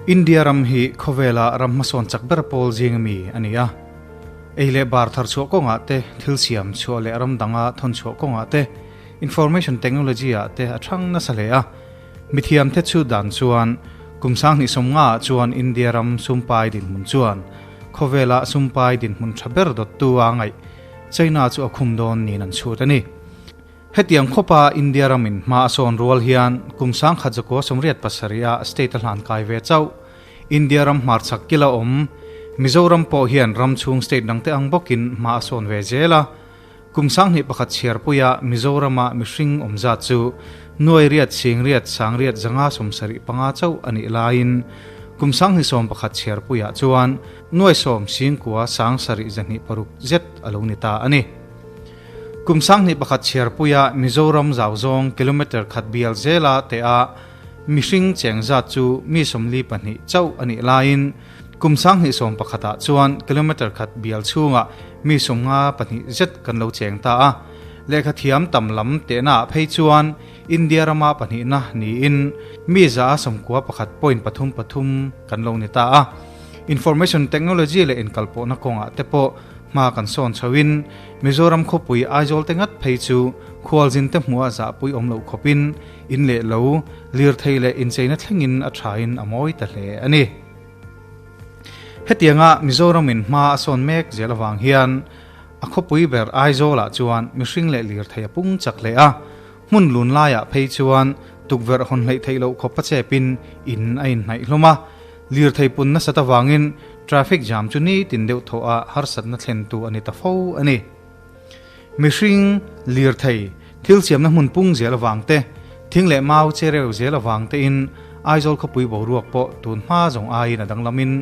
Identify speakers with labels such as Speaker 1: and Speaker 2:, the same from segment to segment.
Speaker 1: India ram hi khawvela ram hmasawn chak ber pawl zing ami a ni a. Ei leh bar thar chhuah kawngah te, thil siam chhuah leh ram danga thawn chhuah kawngah te, information technology ah te a thang nasa hle a. Mithiamte chhut dan chuan kum 2050 ah chuan India ram sumpai dinhmun chuan khawvela sumpai dinhmun tha ber dawttu a ngaih China chu a khum dawn niin an chhut a ni. Hetiang khawpa India ramin hma a sawn rual hian kum 1987 ah state a hlan kai ve chauh. India ram hmarchhak kila awm Mizoram pawh hian ram chhung state dangte ang bawkin hma a sawn ve zel a. Kum 2001 chhiarpuia Mizorama mihring awm zat chu nuai riat sing riat sang riat zanga 75 chauh a nih laiin kum 2011 chhiarpuiah chuan nuai sawm sing kua sang sarih zahnih paruk zet a lo ni ta a ni. Kum 2001 chhiarpuia Mizoram zau zawng kilometre khat bial zela tea mihring cheng zat chu mi 42 chauh a nih laiin kum 2011 ah chuan kilometre khat bial chhungah mi 52 zet kan lo cheng ta a. Lehkha thiam tam lam tehna ah phei chuan India rama pahnihna niin mi za a 91.33 kan lo ni ta a. Information technology leh inkalpawhna kawngah te pawh hma kan sawn chhoin Mizoram khawpui Aizawl te ngat phei chu khualzin te hmuh a zahpui awm loh khawpin in leh lo lirthei leh incheina thlengin a thain a mawi ta hle a ni. Hetianga Mizoramin hma a sawn mek zel avang hian a khawpui ber Aizawlah chuan mihring leh lirthei a pung chak hle a, hmun lun laiah phei chuan tukverh hawn hleih theih loh khawp a chepin in a inhnaih hlawm a, lirthei pun nasat avangin traffic jam chu nitin deuh thawh a harsatna thlentu a ni ta fo a ni. Mihring lirthei thil siamna hmun pung zel avang te, thing leh mau che reu zel avang tein Aizawl khawpui boruak pawh tun hma zawng aiin a danglamin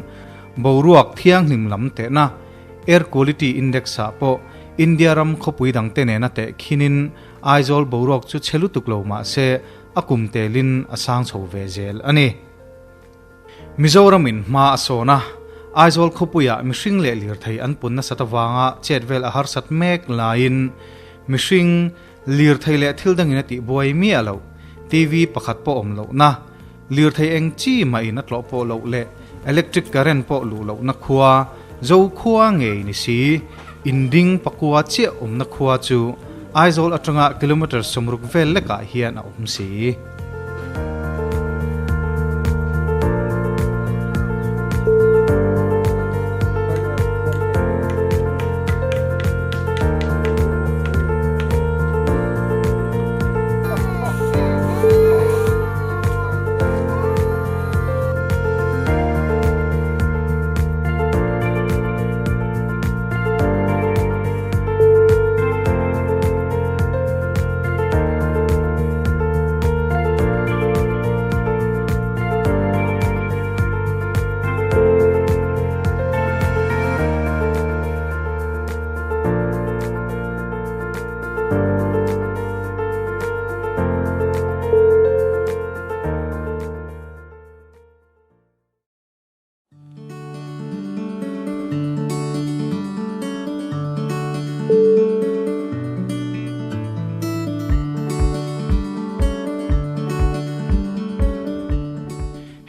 Speaker 1: boruak thianghlim lam tehna Air Quality Index ah pawh India ram khawpui dangte nena teh khinin Aizawl boruak chu chhe lutuk lo mah se a kum telin a sang chho ve zel a ni. Mizoramin hma a sawn a, Aizawl khawpuiah mihring leh lirthei an pun nasat avanga chet vel a harsat mek laiin mihring lirthei leh thil dangin a tihbuai miah loh, TV pakhat pawh awm lohna, lirthei eng chi mahin a tlawh pawh loh leh electric current pawh luh lohna khua, Zokhua ngei ni si, inding pakua chiah awmna khua chu Aizawl atanga kilometre 60 vel lekah hian a awm si.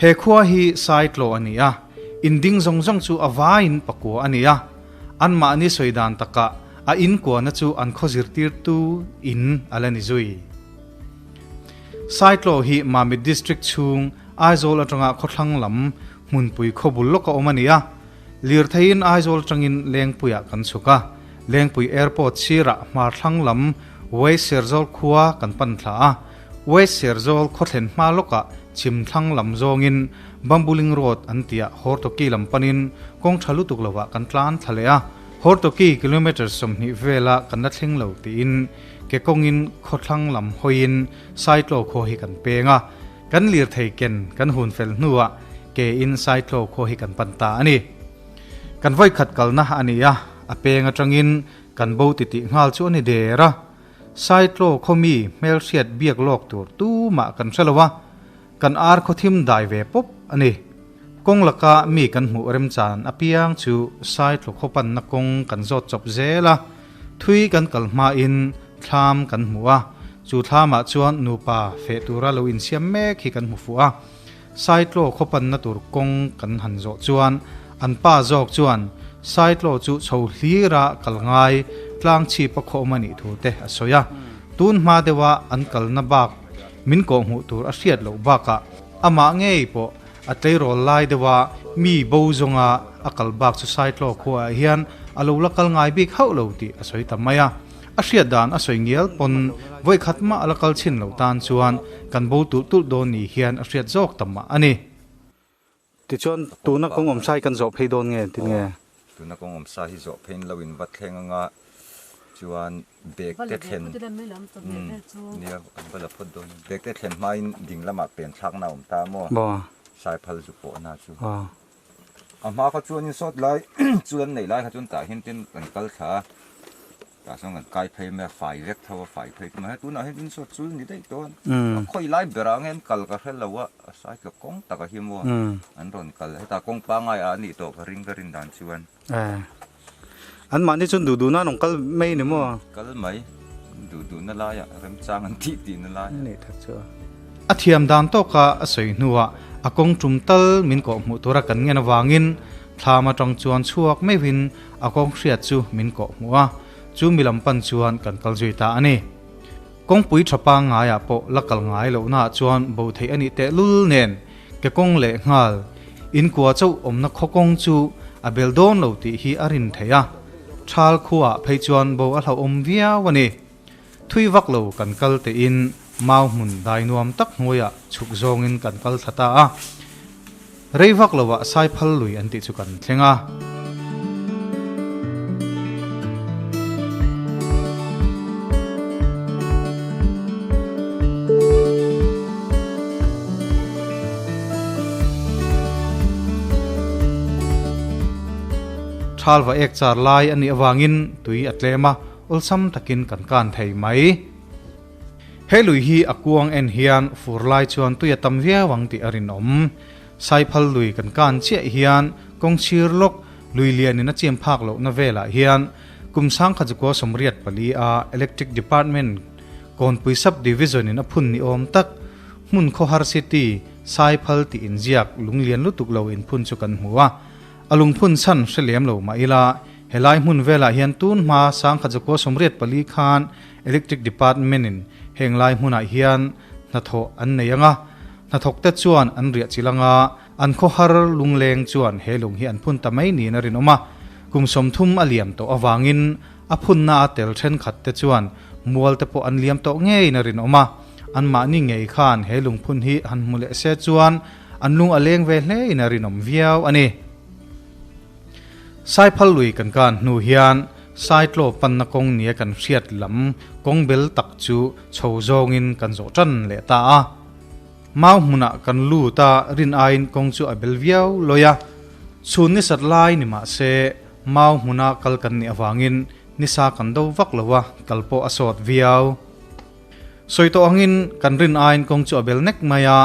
Speaker 1: He khua hi Saitlaw a ni a, in ding zawng zawng chu a vaiin pakua a ni a, anmahni sawi dan takah a in kuahna chu an khaw zirtirtu in a la ni zui. Saitlaw hi Mamit District chhung Aizawl atanga khawthlang lam hmunpui khawbul lawka awm a ni a, lirtheiin Aizawl atangin Lengpuiah kan chhuk a, Lengpui Airport sirah hmarthlang lam West Serzawl khua kan pan thla a, West Serzawl khawthlen hma lawkah chhimthlang lam zawngin Bambuling Road an tiah Hortoki lam panin kawng tha lutuk lovah kan tlan thla leh a, Hortoki kilometre 20 vela kan la thleng lo tiin ke kawngin khawthlang lam hawiin Saitlaw khua hi kan peng a, kan lirthei ken kan hun fel hnuah ke in Saitlaw khua hi kan pan ta a ni. Kan vawikhat kalna a ni a, a peng atangin kan bo titih nghal chu a ni der a. Saitlaw khaw mi hmelhriat biak lawk tur tumah kan hre lo a, kan ar khaw thim dai ve pawp a ni. Kawng laka mi kan hmuh remchan apiang chu Saitlaw khaw panna kawng kan zawt chawp zel a, thui kan kal hmain thlam kan hmu a, chu thlamah chuan nupa feh tura lo insiam mek hi kan hmu fuh a. Saitlaw khaw panna tur kawng kan han zawh chuan an pa zawk chuan Saitlaw chu chho hlira kal ngai tlang chhip a khawm a nih thu te a sawi a. Tun hma deuha an kalna bak min kawhhmuh tur a hriat loh bakah amah ngei pawh a tleirawl lai deuha mi bo zawnga a kal bak chu Saitlaw khuaah hian a lo la kal ngai bik hauh lo tih a sawi ta mai a. A hriat dan a sawi ngial pawn vawi khat mah a la kal chhin loh tan chuan kan bo tulh tulh dawn ni hian a hriat zawk ta mah a ni.
Speaker 2: Tichuan, tuna kawng awm sa hi kan zawh phei dawn nge tin nge?
Speaker 3: Tuna kawng awm sa hi zawh pheiin lo in va thleng anga chuan bag te thlen nia an va la phawt dawn a, bag te thlen hmain ding lamah pen thlakna a awm ta maw? Saiphal zu pawhna chu. A hma kha chuanin sawt lai chu an neih lai kha chuan tah hian tin kan kal thla a, tah chuan kan kai phei mai a, fai vek tho a, fai phei mai a, tunah hian tin sawt chul ni daih tawh a, a khawi lai berah ang hian kal ka hre lo a, a sai tlawk kawng takah hi maw an rawn kal, hetah kawng pangai ah a nih tawh ka ring ka rin dan chuan.
Speaker 2: An mahni chuan duh duhna an rawn kal mai ni maw?
Speaker 3: Kal mai, duh duhna laiah remchang an tih tihna lai.
Speaker 2: Ni tak chu.
Speaker 1: A thiam dan tawka a sawi hnuah a kawng tum tal min kawh hmuh tura kan ngen avangin thlam atang chuan chhuak meuhin a kawng hriat chu min kawh hmuh a, chu mi lam pan chuan kan kal zui ta a ni. Kawngpui tha pangngaiah pawh la kal ngai lohnaah chuan bo theih a nih tehlul nen Ke kawng leh nghal, in kua chauh awmna khaw kawng chu a bel dawn lo tih hi a rin theih a, Thal khuaah phei chuan bo a hlauhawm viau a ni. Thui vak lo kan kal tein mau hmun dai nuam tak hnuaiah chhuk zawngin kan kal thla ta a. Rei vak loah Saiphal lui an tih chu kan thleng a. Thalva ek char lai a nih avangin tui a tlem a, awlsam takin kan kan thei mai. He lui hi a kuang en hian fur lai chuan tui a tam viau ang tih a rinawm. Saiphal lui kan kan chiah hian kawngchhir lawk lui lianin a chiam phak lohna velah hian kum sangkhat zakua 84 a Electric Department Kawnpui Sub Division in a phun ni awm tak hmun khawhar city Saiphal tih inziak lunglian lutuk lo inphun chu kan hmu a, a lungphun chhan hre lem lo mah ila helai hmun velah hian tun hma sangkhat zakua 84 khan Electric Department in heng lai hmunah hian hnathawh an nei ang a, hnathawkte chuan an riah chilh ang a, an khawhar lungleng chuan he lung hi an phun ta mai niin a rinawm a, kum 30 a liam tawh avangin a phunna a tel thenkhat te chuan mual te pawh an liam tawh ngeiin a rinawm a, anmahni ngei khan he lungphun hi han hmu leh se chuan an lung a leng ve hlein a rinawm viau a ni. Saiphal lui kan kan hnu hian Saitlaw panna kawng nia kan hriat lam kawng bel tak chu chho zawngin kan zawh tan leh ta a. Mau hmunah kan lut a, rin aiin kawng chu a bel viau lawi a. Chhun ni sat lai ni mah se mau hmuna kal kan nih avangin nisa kan do vak lo a, kal pawh a sawt viau. Sawi tawh angin kan rin aiin kawng chu a bel nek mai a,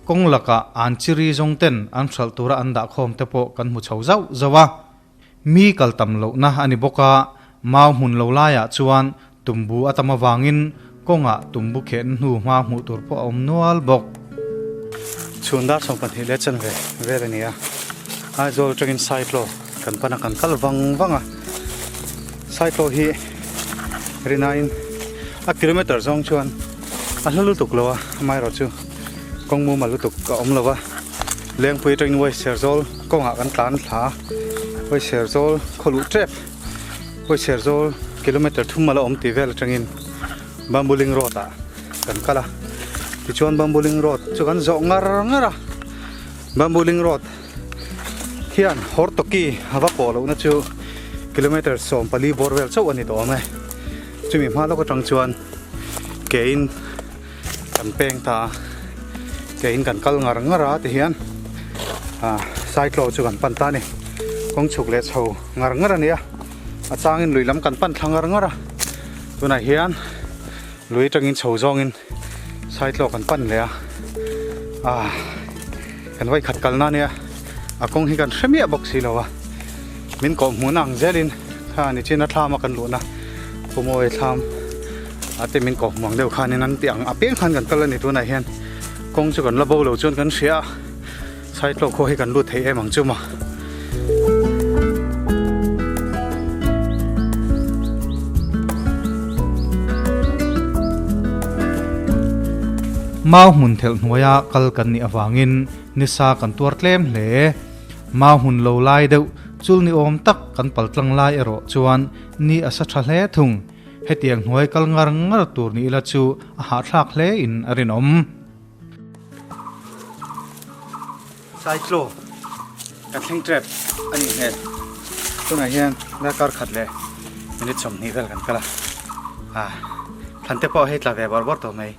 Speaker 1: kawng lakah an chiri zawng ten an hralh tura an dah khawm te pawh kan hmu chho zauh zauh a. Mi kal tam lohna a ni bawk a, mau hmun lo laiah chuan tumbu a tam avangin kawngah tumbu khen hnu hma hmuh tur pawh a awm nual bawk.
Speaker 2: Chhun dar 12 leh chanve vel a ni a, Aizawl atangin Saitlaw kan pan a, kan kal vang vang a, Saitlaw hi rinain a kilometer zawng chuan a hla lutuk lo a, amaherawhchu kawng mumal lutuk a awm lo va. Lengpui atangin Uaiserzawl kawngah kan tlan thla a, Uaiserzawl khaw luh tep, Uaiserzawl kilometer thum a la awm tih vel atangin Bambuling road ah kan kal a, tichuan Bambuling road chu kan zawh ngar ngar a, Bambuling road hian Hortoki a va pawh lohna chu kilometer 14 bawr vel chauh a ni tawh awm e, chumi hma lawk atang chuan kein. Kan peng ta a, keiin kan kal ngar ngar a ti hian ah Saitlaw chu kan pan ta a ni, kawng chhuk leh chho ngar ngar a ni a, a changin lui lam kan pan thla ngar ngar a, tunah hian lui atangin chho zawngin Saitlaw kan pan leh a, ah kan vawikhat kalna a nia, a kawng hi kan hre miah bawk si lo a, min kawh hmuhna ang zelin kha nichin a thlam a kan luhna Pumawi thlam. A te min kawh muang deuh khanin an tih ang apiang khan kan kal a ni tunah hian kawng chu kan la bo lo chuan kan hria a. Saitlaw khua hi kan lut thei em ang chu maw.
Speaker 1: Mau hmun thelh hnuaia kal kan nih avangin nisa kan tuar tlem hle. Mau hmun lo lai deuh chul ni awm tak kan pal tlang lai erawh chuan ni a sa tha hle thung. Hetiang hnuai kal ngar ngar tur ni ila chu a hahthlak hle in a rinawm.
Speaker 2: Saitlaw kan thleng tep a nih hmel. Tunah hian darkar khat leh minute 20 vel kan kal a. Ah thlan te pawh hei tla ve bawrh bawrh tawh mai.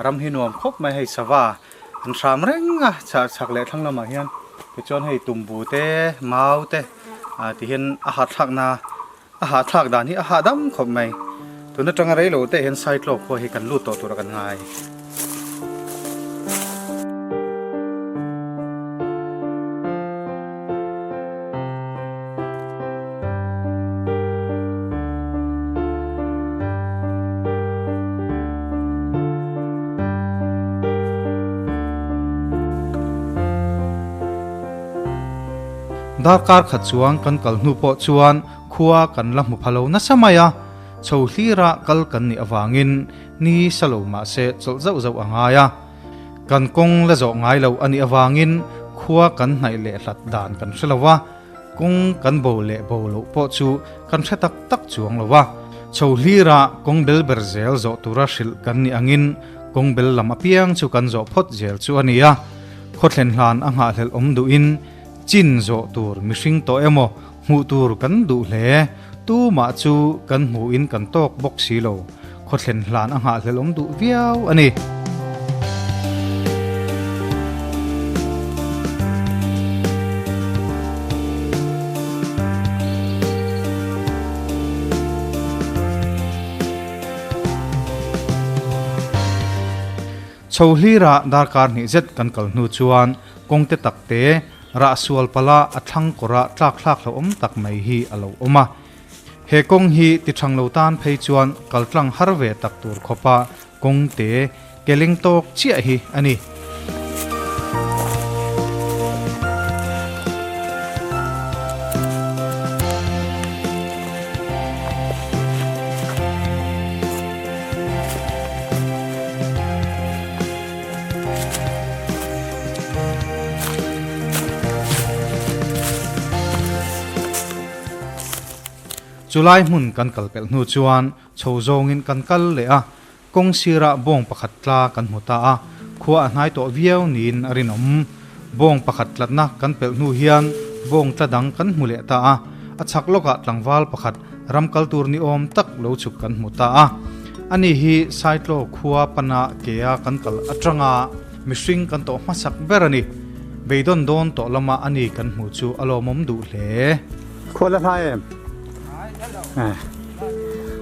Speaker 2: Ram hi nuam khawp mai hei sava an hram reng a chhak chhak leh thlang lamah hian tichuan hei tumbu te mau te ah tihian a hahthlak na A hahthlak dan hi a hahdam khawp mai. Tun atanga rei lo te hian Saitlaw khua hi kan lut tawh tur a kan ngai.
Speaker 1: Darkar khat chuang kan kal hnu pawh chuan Khua kan la hmu pha lo nasa mai a, chho hlira kal kan nih avangin ni sa lo mah se chawlh zauh zauh a ngai a. Kan kawng la zawh ngai lo a nih avangin khua kan hnaih leh hlat dan kan hre lo a, kawng kan bo leh bo loh pawh chu kan hre tak tak chuang lo a. Chho hlira kawng bel ber zel zawh tura hrilh kan nih angin kawng bel lam apiang chu kan zawh phawt zel chu a ni a. Khawthlen hlan a nghahhlelh awm duhin chin zawh tur mihring tawh emaw Hmuh tur kan duh hle. Tumah chu kan hmuhin kan tawk bawk si lo. Khawthlen hlan a nghahhlelh awm duh viau a ni. Chho hlirah darkar hnih zet kan kal hnu chuan kawngte takte Rah sual pala a thlang kawrah tlak thlak hlauhawm tak mai hi a lo awm a. He kawng hi ti thang lo tan phei chuan kal tlang har ve tak tur khawpa kawng te ke leng tawk chiah hi a ni. Chulai hmun kan kal pelh hnu chuan chho zawngin kan kal leh a, kawng sirah bawng pakhat tla kan hmu ta a, khua a hnai tawh viau niin a rinawm. Bawng pakhat tlatna kan pelh hnu hian bawng tla dang kan hmu leh ta a, a chhak lawkah tlangval pakhat ram kal tur ni awm tak lo chhuk kan hmu ta a. Ani hi Saitlaw khua pana kea kan kal atanga mihring kan tawh hmasak ber a ni. Beidawn dawn tawh lama ani kan hmuh chu a lawmawm duh hle.
Speaker 2: Khua la hlai em?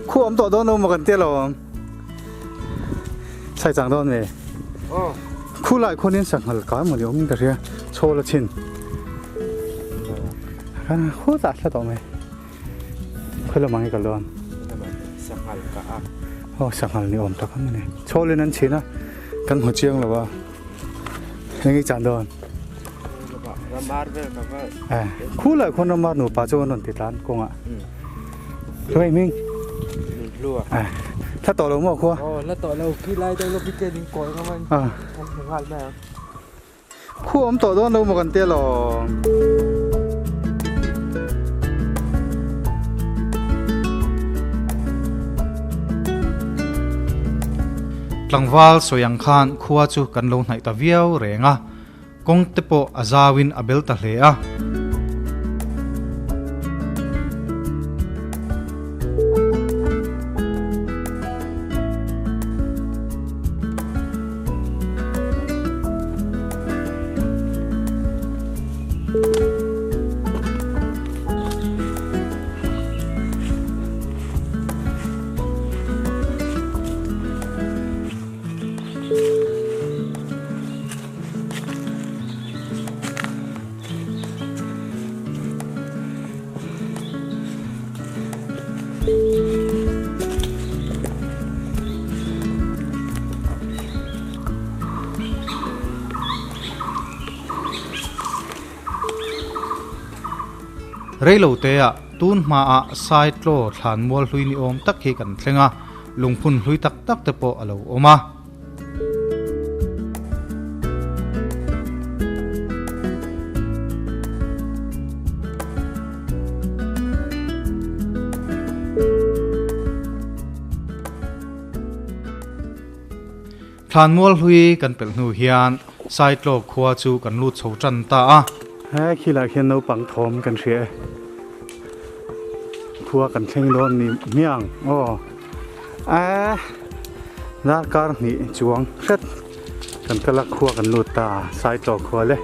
Speaker 2: Khua awm tawh dawn lo maw kan tia lo awm? Chhai chang dawn ve. Khu lai khuanin sanghal kai maw ni awm ka hria chhawl a chhin. Khu tah hla tawh mai. Khawi lamah nge ka luan?
Speaker 4: Sanghal ka a.
Speaker 2: Aw sanghal ni awm tak ang a ni. Chhawlin an chhin a, kan hmu chiang lo a. Eng i chan dawn?
Speaker 4: Ramar vel ka va.
Speaker 2: Eh, khu lai khuan ramar nupa chu an rawn ti tlan kawngah. Hruai hming?
Speaker 4: Hlua.
Speaker 2: Eh, thla tawh lo maw khua?
Speaker 4: Aw, la tawh lo. Khi lai deuh lo khi chen in kawi ngam an.
Speaker 2: Ah.
Speaker 4: An hmu nghal mai ang.
Speaker 2: Khu awm tawh dawn lo maw kan tia lawm.
Speaker 1: Tlangval sawi ang khan khua chu kan lo hnaih ta viau reng a, kawng te pawh a zauin a bel ta hle a. Reiloteah tun hmaah Saitlaw thlanmual hlui ni awm tak hi kan thleng a, lungphun hlui tak tak te pawh a lo awm a. Thlanmual hlui kan pelh hnu hian Saitlaw khua chu kan lut chho tan ta a.
Speaker 2: He khilah khian naupang thawm kan hria e. Khua kan thleng dawn ni hmiang aw. Aaa darkar hnih chuang hret kan kal a khua kan lut ta Saitlaw khua le.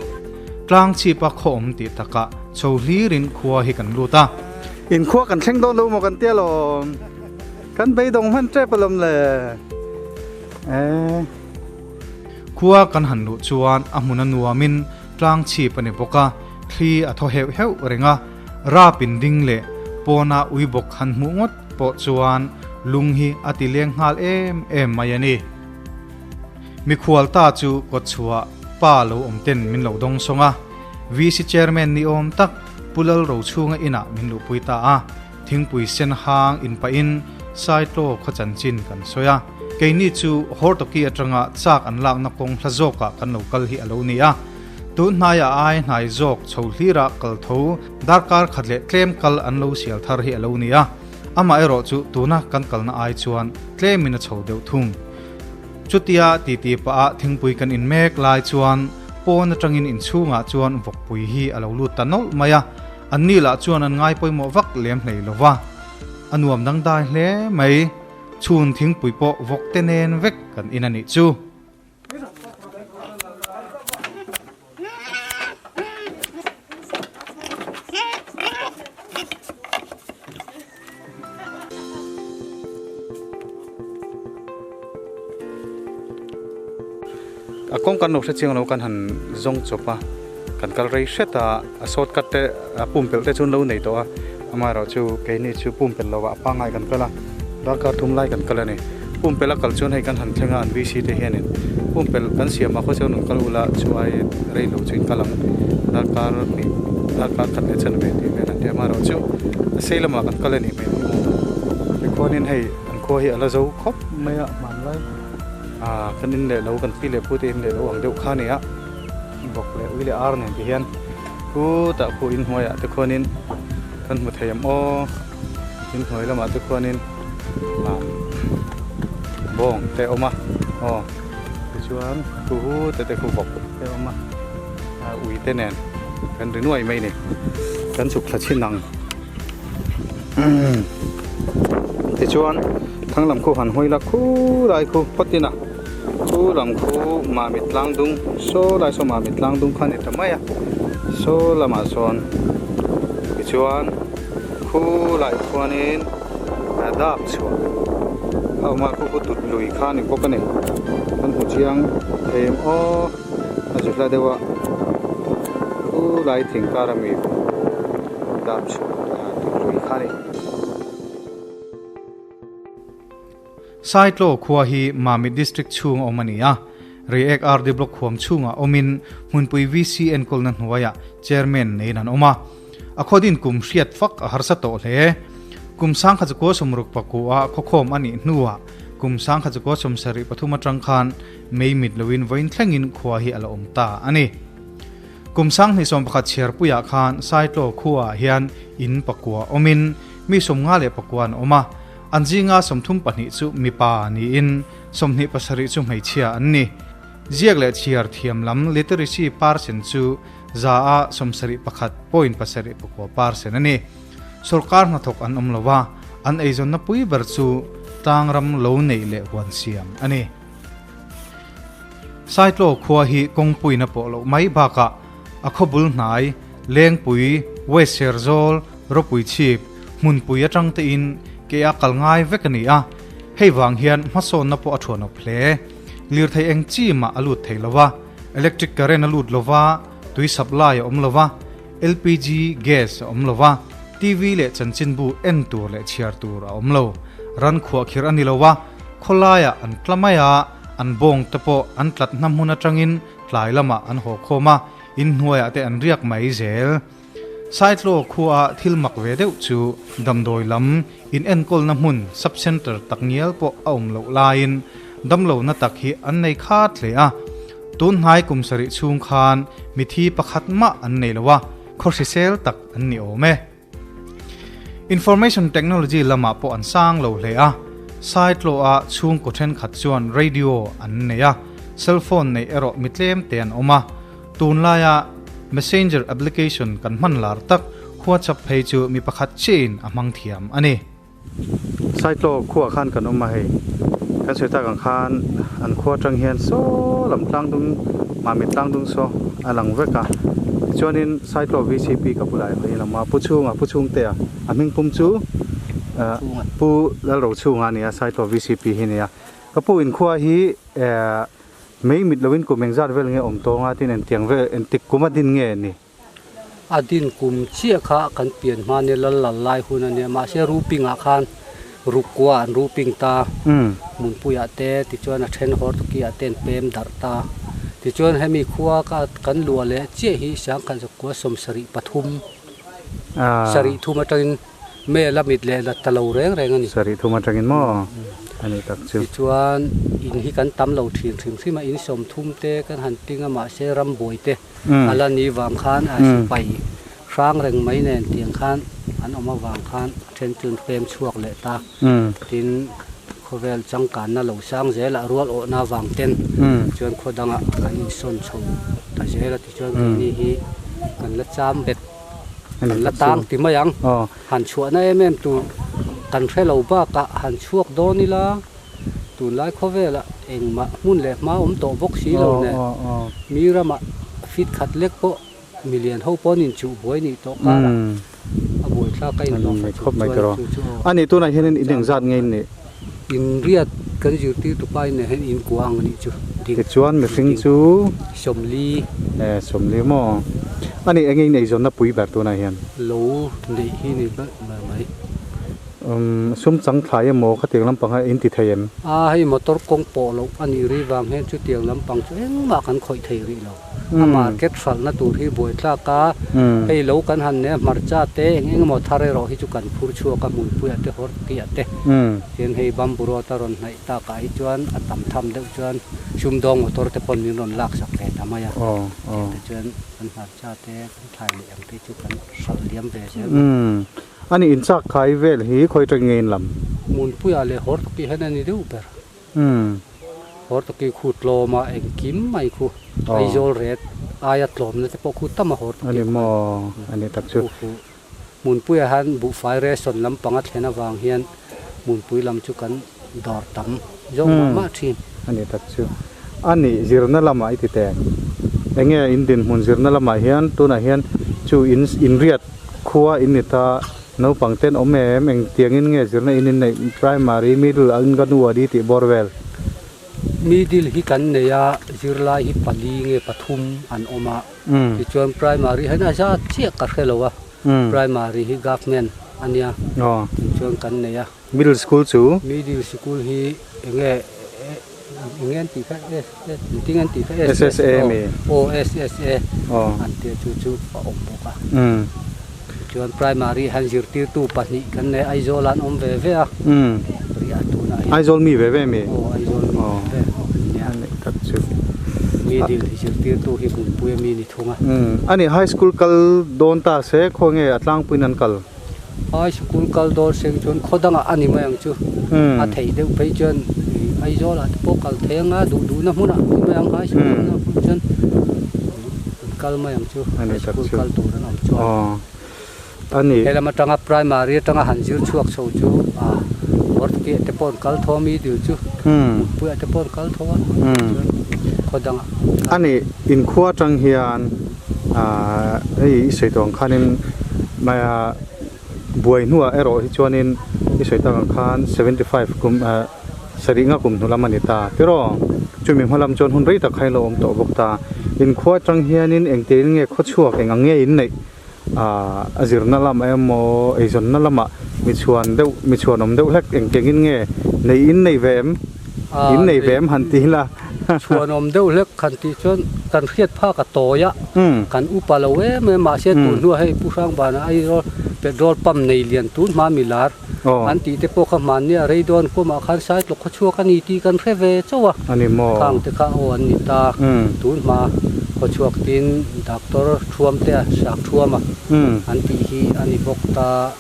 Speaker 1: Tlang chhip a khaw awm tih takah chho hlirin khua hi kan lut a.
Speaker 2: In khua kan thleng dawn lo maw kan tia lawm. Kan beidawng hman tep alawm le. Aaa.
Speaker 1: Khua kan han luh chuan a hmun a nuamin tlang chhip a ni bawk a, thli a thaw heuh heuh reng a, rap in ding leh pawna ui bawk han hmuh ngawt pawh chuan lung hi a ti leng nghal em em mai a ni. Mikhual ta chu kawtchhuah pa lo awm ten min lo dawng sawng a, VC Chairman ni awm tak Pu Lal Rochhunga inah min luhpui ta a, thingpui sen hang in pahin Saitlaw khaw chanchin kan sawi a. Keini chu Hortoki atanga chak an lakna kawng hla zawkah kan lo kal hi a lo ni a, tun hnaiah ai hnai zawk chho hlirah kal tho darkar khat leh tlem kal an lo sial thar hi a lo ni a, amaherawh chu tuna kan kalna ai chuan tlemin a chho deuh thung. Chutia titi pah ah thingpui kan in mek lai chuan pawn atangin inchhungah chuan vawkpui hi a lo lut ta nawlh mai a, anni lah chuan an ngai pawimawh vak lem hlei lo va, a nuam dangdai hle mai. Chhun thingpui pawh vawk te nen vek kan in a nih chu.
Speaker 2: A kawng kan lo hre chiang lo kan han zawng chawp a, kan kal rei hret a, a shortcut te a pumpelh te chu an lo nei tawh a, amaherawhchu keini chu pumpelh lovah a pangngai kan kal a, darkar thum lai kan kal a ni. Pumpelh a kal chuan hei kan han thleng a an VC te hianin pumpelh kan siam ah khaw chuan rawn kal ula chu ai rei lo chu in kal ang darkar hnih darkar khat leh chanve tih vel an ti a amaherawhchu a sei lamah kan kal a nih hmel hi maw tikhuanin hei an khua hi a la zo khawp mai a hmanlai ah kan in leh lo kan pi leh pu te in leh lo ang deuh kha a ni a bawk leh ui leh ar nen ti hian khutah khu inhnuaiah te khuanin kan hmu thei ang aw. Inhnuai lamah te khuanin ah bawng te a awm a aw tichuan khu hu te te khu bawk te a awm a ah ui te nen kan ri nuai mai a ni kan chhuk thla chhin ang tichuan thlang lam khu han hawi la khulai khu phawt in a khu lam khu mamit tlang dung saw lai saw mamit tlang dung kha a ni ta mai a saw lamah sawn tichuan. Khu lai khuanin a dak chhuah a awm a, khu khu tut lui kha a ni bawk a ni. Kan hmu chiang thei em aw a zu hla deuh a, khu lai thing kar ami dak chhuah tut lui kha a ni.
Speaker 1: Saitlaw khua hi Mamit District chhung a awm a ni a, Reiek RD Block huam chhungah awmin hmunpui VC enkawlna hnuaiah Chairman neiin an awm a. A khawdin kum hriat fak a harsa tawh hle. Kum sangkhat zakua sawmruk pakua khawkhawm a nih hnuah kum sangkhat zakua sawmsarih pathum atang khan mei mit loin vawiin thlengin khua hi a la awm ta a ni. Kum sanghnih sawmpakhat chhiarpuiah khan Saitlaw khuaah hian in pakua awmin mi sawmnga leh pakua an awm a, an zinga 32 chu mipa niin 27 chu hmeichhia an ni. Ziak leh chhiar thiam lam literacy percent chu Za a 71.79 percent a ni. Sorkar hnathawk an awm lo a, an eizawnna pui ber chu tlangram lo neih leh huan siam a ni. Saitlaw khua hi kawngpuiin a pawh loh mai bakah a khaw bul hnai, Lengpui, West Serzawl, Ropui Chhip, hmunpui atang tein ke a kal ngai vek a ni a, hei vang hian hmasawnna pawh a thuanawp hle. Lirthei eng chi mah a lut thei lo a. Electric current a lut lova, tui supply a awm lova, LPG gas a awm lova, TV leh chanchinbu en tur leh chhiar tur a awm lo. Ran khuahkhirh a ni lo a, khawlaiah an tla mai a, an bawng te pawh an tlat hna hmun atangin tlai lamah an haw khawm a, inhnuaiah te an riak mai zel. Saitlaw khua thil mak ve deuh chu damdawi lam in enkawlna hmun sub centre tak ngial pawh a awm loh laiin damlohna tak hi an nei khat hle a. Tun hnai kum sarih chhung khan mithi pakhat mah an nei lo a, khaw hrisel tak an ni awm e. Information technology lamah pawh an sang lo hle a, Saitlaw-a chhungkaw thenkhat chuan radio an nei a, cell phone neih erawh mi tlem te an awm a. Tunlaia messenger application kan hman lar tak WhatsApp phei chu mi pakhat chiahin a hmang thiam a ni.
Speaker 2: Saitlaw khuaah khan kan awm a hei, kan sawi tak ang khan an khua atang hian saw lam tlang dung Mamit tlang dung saw a lang vek a, tichuanin Saitlaw VCP ka bulah hi a lang a, Pu Chhunga, Pu Chhungtea, a hming pum chu Pu Lalrochhunga a ni a, Saitlaw VCP hi a ni a, ka pu inkhua hi eh mei mit loin kum engzat vel nge awm tawng a tin engtiang vel engtik kum a din nge ni?
Speaker 5: A din kum chiah kha kan pian hma nia lal lal lai hun a nia mahse ruping ah khan rukua an ruping ta hmunpui ah te tichuan a then hawr tuki ah te an pem darh ta tichuan hemi khua ka kan luah leh chiah hi sangkhat zakua 73 sarih thum atangin Mel a mit leh la ta lo reng reng a ni.
Speaker 2: Sarih thum atangin maw a nih tak chu.
Speaker 5: Tichuan in hi kan tam lo thin hrim hrim a, in 30 te kan han ping a mahse rambuai te a la ni vang khan a sipai hrang reng mai nen tiang khan an awm avang khan a then chu an pem chhuak leh ta. Tin khawvel changkanna lo sang zel ah rual awhna avang ten chuan khaw dangah an insawn chho ta zel a tichuan keini hi kan la cham bet. Kan la tang ti mai ang. Han chhuahna em em tur kan hre lo bakah han chhuak dawn ila tunlai khawvelah engmah hmun leh hma awm tawh bawk si lo nen mi ramah fit khat lek pawh milian ho pawh an inchuh buai nih tawh karah a buaithlak a inhlawh fat chung chuan chu chu aw.
Speaker 2: A nih tunah hianin in engzat nge in nih?
Speaker 5: Inriat kan zirtirtu pa in nen hian in kua ang anih chu ding.
Speaker 2: Tichuan mihring chu
Speaker 5: 40.
Speaker 2: E 40 maw? A nih eng in eizawnna pui ber tunah hian?
Speaker 5: Lo neih hi ni ber mai.
Speaker 2: Umm sum chang thlai emaw khatiang lampang kha in ti thei em?
Speaker 5: A hei motor kawng pawh loh a nih ri vang hian chutiang lampang chu engmah kan khawih thei rih lo. A market hralhna tur hi buaithlak a, hei lo kan han nia hmarcha te eng eng emaw thar erawh hi chu kan phur chhuak a hmunpuiah te hawrtiah te tin hei bamboo road a rawn hnaih takah hi chuan a tam tham deuh chuan sumdawng motor te pawn min rawn laksak ve ta mai a, tiang te chuan kan hmarcha te kan thlai leh ang te chu kan hralh liam ve zel mai.
Speaker 2: A nih inchak khai vel hi khawi tawng nge in lam?
Speaker 5: Hmunpuiah leh hawrtawkih hian a ni deuh ber. Hortoki khu tlawm a engkim mai khu Aizawl ret aia tlawmna te pawh khu tam a Hortoki
Speaker 2: Ani maw ani tak chu.
Speaker 5: Khu Hmunpuiah hian buhfai ration lampang a thlen avang hian Hmunpui lam chu kan dawr tam zawk mah mah thin.
Speaker 2: Ani tak chu. Ani zirna lamah i ti teng. Enge in dinhmun zirna lamah hian tunah hian chu in inriat khua in ni ta. Naupang ten awm em? Engtiangin nge zirna in inneih primary, middle, anganwadi tih bawr vel?
Speaker 5: Middle hi kan nei a, zirlai hi pali nge pathum an awm a, tichuan primary hian a zat chiah ka hre lo a, primary hi government a nia, tichuan kan nei a.
Speaker 2: Middle school chu?
Speaker 5: Middle school hi enge enge an tih kha engtin an tih kha
Speaker 2: SSA mi?
Speaker 5: Aw SSA an tia chu chu a awm bawk a. Chuan primary han zirtirtu pahnih kan nei Aizawl ah an awm ve ve a riah tunah hian.
Speaker 2: Aizawl mi ve ve mi?
Speaker 5: Aw Aizawl mi ve ve an nia.
Speaker 2: Tak chu.
Speaker 5: Middle zirtirtu hi hmunpui a mi ni thung a.
Speaker 2: Ani high school kal dawn ta se khawnge a tlangpuiin an kal?
Speaker 5: High school kal dawn seng chuan khaw dangah a ni mai ang chu. A theih deuh phei chuan Aizawl ah te pawh kal thei anga duh duhna hmunah a ni mai ang high school na hmun chuan an kal mai ang chu high school kal tur an awm chuan. Helam atanga primary atanga han zir chhuak chho chu Hortkiah te pawh an kal tho a middle chu Mutpuiah te pawh an kal tho a chuan khaw dangah an kal.
Speaker 2: A nih inkhua atang hian Hei i sawi tawh ang khanin buai hnuah erawh hi chuanin i sawi tak ang khan 75 kum sarih nga kum hnu lam a ni ta tiraw chumi hma lam chuan hun rei tak kha in lo awm tawh bawk ta inkhua atang hianin engtiang nge khawchhuak eng ang nge in neih a zirna lamah emaw eizawnna lamah mi chhuan deuh mi chhuanawm deuh hlek engtiangin nge nei in nei ve em in nei ve em han ti ila.
Speaker 5: Chhuanawm deuh hlek han tih chuan kan hriat phak a tawi a, kan upa lo em em mahse tun hnuah hei Pu Hrangbana Aizawl petrol pump nei lian tun hma mi lar an tih te pawh kha hmanni a rei dawn kuamah khan Saitlawk khaw chhuak a ni tih kan hre ve chauh a, khang te kha aw an ni ta, tun hma khaw chhuak tin Doctor Thuamtea Sak Thuama an tih hi a ni bawk ta.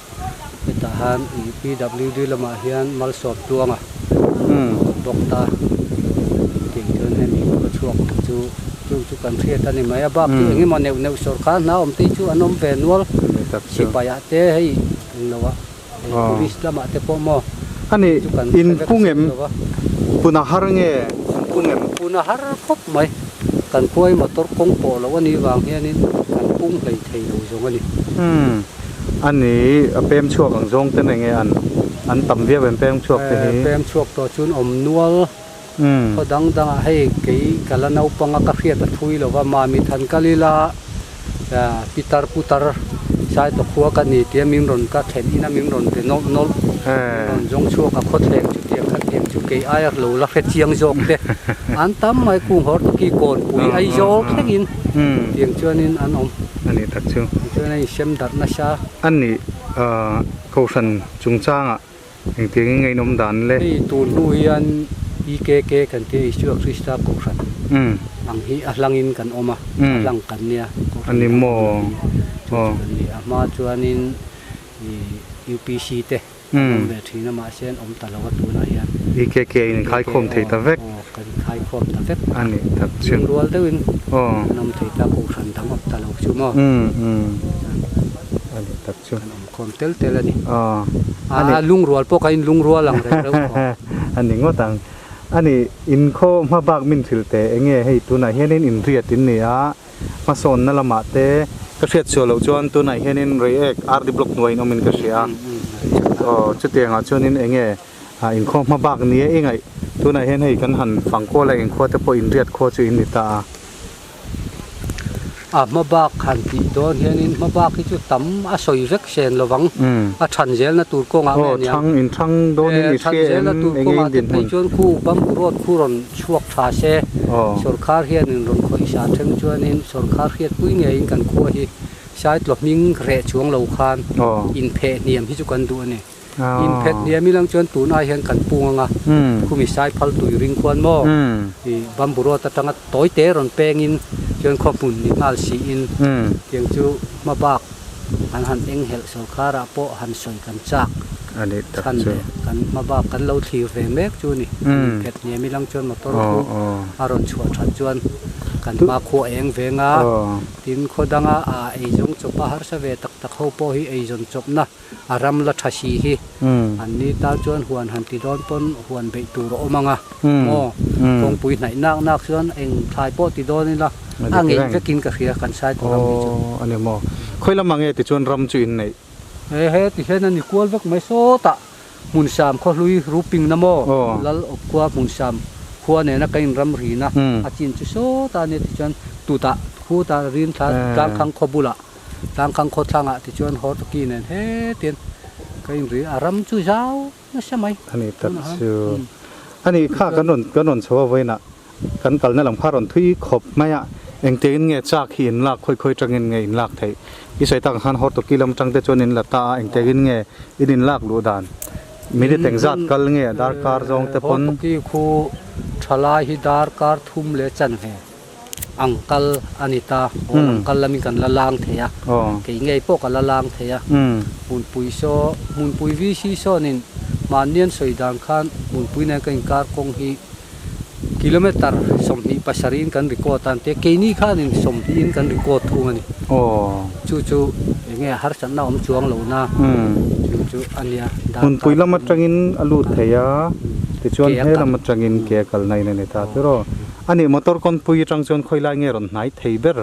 Speaker 5: Hetah han ih PWD lamah hian Malsawm Tluanga a bawk ta tih chuan hemi khaw chhuak te chu chung chu kan hriat a ni mai a bak chu eng emaw neuh neuh sawrkar hna awm te chu an awm ve nual sipai ah te hei englo ah police lamah te pawh maw
Speaker 2: Ani in pung em puna har nge an pung em?
Speaker 5: Puna har khawp mai kan khuai motor kawng pawh loh a nih vang hianin kan pung hlei thei lo zawng a ni.
Speaker 2: A ni, a pem chhuak ang zawng te nge an an tam viau em pem chhuak te hi?
Speaker 5: Pem chhuak tawh chuan awm nual khaw dang dang ah hei kei ka la naupang a ka hriat a thui lo va, mami than kal ila pitar putar Saitawk khua ka ni tia min rawn ka thlen in a min rawn pe nawlh nawlh, min rawn zawng chhuak a khawthleng chu tiang kha tiang chu kei aia lo la hre chiang zawk te an tam mai kung hawr tawki kawnpui Aizawl thleng in tiang chuan in an awm.
Speaker 2: A nih tak chu.
Speaker 5: Tichuan a insem darh nasa.
Speaker 2: A nih Kohhran chungchangah engtiangin nge inawm dan le?
Speaker 5: Hei tun hnu hian EKK kan tia Isua Krista Kohhran ang hi a hlangin kan awm a, a hlang kan nia Kohhran dang awm hi chu chu kan ni. A hma chuanin UPC te An awm ve thin a mahse an awm ta lo a tunah hian.
Speaker 2: EKK in inkhaikhawm thei ta vek.
Speaker 5: Aw kan inkhaikhawm ta vek.
Speaker 2: A nih tak chu.
Speaker 5: Lungrual deuhin an awm thei ta kohhran dang awm ta lo chu maw.
Speaker 2: A nih tak chu.
Speaker 5: Kan awm khawm tel tel a ni. A lungrual pawh kha in lungrual ang reng reuh tawh.
Speaker 2: A ni ngawt ang. A ni inkhaw hma bak min hrilh teh enge hei tunah hianin inriat in ni a. Hmasawnna lamah te ka hriat chhuah loh chuan tunah hianin Reiek RD Block hnuaiin awmin ka hria a. Aw chutiangah chuanin eng nge inkhawm hma bak nia i ngaih tunah hian hei kan han fang kual a inkhua te pawh inriat khua chu in ni ta a.
Speaker 5: A hma bak han tih dawn hianin hma bak hi chu tam a sawi vek sen lo vang. A than zelna tur kawngah nge
Speaker 2: niang? Aw thang inthang dawnin i hria em eng nge in dinhmun?
Speaker 5: Phei chuan khu bamboo road khu rawn chhuak tha se sorkar hianin rawn khawih sa thleng chuanin sorkar hriatpui ngeiin kan khua hi Saitlaw hming reh chuang lo khan inpheh hniam hi chu kan duh a ni. Inphet hniam ilang chuan tun ai hian kan pung anga khumi Saiphal tui ring khuan maw i bamboo road atanga tawi te rawn pengin chuan khaw hmun ni nghal siin tiang chu hma bak An han enghelh sorkarah pawh han sawi kan chak chhan leh kan hma bak kan lo thlir ve mek chu a ni. An inphet hniam ilang chuan motor khu a rawn chhuah that chuan kan hma khua eng veng a, tin khaw danga a eizawn chawp a harsa ve tak tak ho pawh hi eizawn chawpna a ram la tha si hi an ni tan chuan huan han ti dawn pawn huan beih tur a awm ang a maw kawngpui hnaih nak nak chuan eng thlai pawh ti dawn ila a ngeih vekin ka hria kan sai tawh ram hi chu.
Speaker 2: Aw a ni maw khawi lamah nge tichuan ram chu in neih?
Speaker 5: He he ti hian a ni kual vek mai sawtah Hmunsam khawhlui Ruping na maw Lal Awpkhua Hmunsam khua nena ka in ram rina a chin chu sawtah a nia tichuan tutah khutah rin thla tlangkhang khaw bulah Tlangkhang khawthlangah tichuan Hortoki nen hetian ka inri a, ram chu zau nasa mai.
Speaker 2: A ni tak chu. A ni kha kan rawn kan rawn chho a vawiinah kan kalna lam kha rawn thui khawp mai a, engtiangin nge chak hi in lak khawi khawi tangin nge in lak theih? I sawi tak ang khan Hortoki lam tang te chuan in la ta a, engtiangin nge in in lak luh dan? Minute engzat kal nge darkar zawng te pawn?
Speaker 5: Hortoki khu thalai hi darkar thum leh chanve. Ang kal a ni ta, aw ang kal lamin kan la lang thei a, kei ngei pawh ka la lang thei a, hmunpui saw, hmunpui VC sawnin mahni an sawi dan khan hmunpui nen ka inkar kawng hi kilometer 27 in kan record a an tia, keini khanin 20 in kan record thung a ni, chu chu eng nge harsatna awm chuang lo na chu chu a nia.
Speaker 2: Hmunpui lam atangin a lut thei a, tichuan he lam atangin ke a kalna in a ni ta tiraw. A nih motor kawngpui atang chuan khawi lai nge rawn hnai thei ber?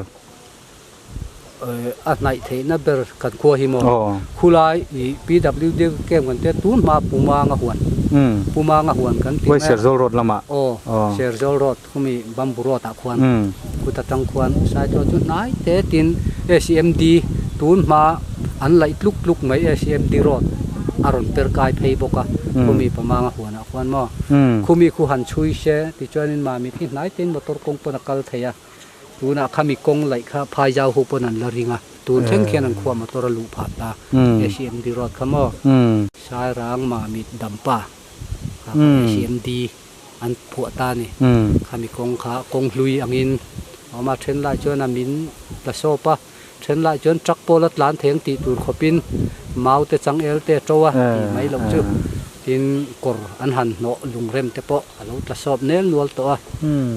Speaker 5: A hnaih theihna ber kan khua hi maw? Khulai i PWD camp kan tia tun hma Pumanga huan. Pumanga huan kan ti mai a.
Speaker 2: Serzawl road lamah.
Speaker 5: Aw, Serzawl road khumi Bamboo road ah khuan kut atang khuan Saitlaw chu hnai te tin ACMD tun hma an laih tluk tluk mai ACMD road. a rawn per kai phei bawk a, khumi pamanga huanah khuan maw khumi khu han chhui se tichuanin Mamit hi hnai tein motor kawng pawn a kal thei a, tunah khami kawng laih kha Phaizau ho pawn an la ring a, tun thleng khian an khuah motor a luh phah ta, ACMD road kha maw Sairang Mamit Dampa kha ACMD an phuah ta a ni. Khami kawng kha kawng hlui angin a awm a, then lai chuan a min tla sawp a, then lai chuan truck pawh la tlan thei ang tih tur khawpin mau te changel te a to a tih mai loh chu tin kawr an han hnawh lungrem te pawh a lo tla sawp nel nual tawh a.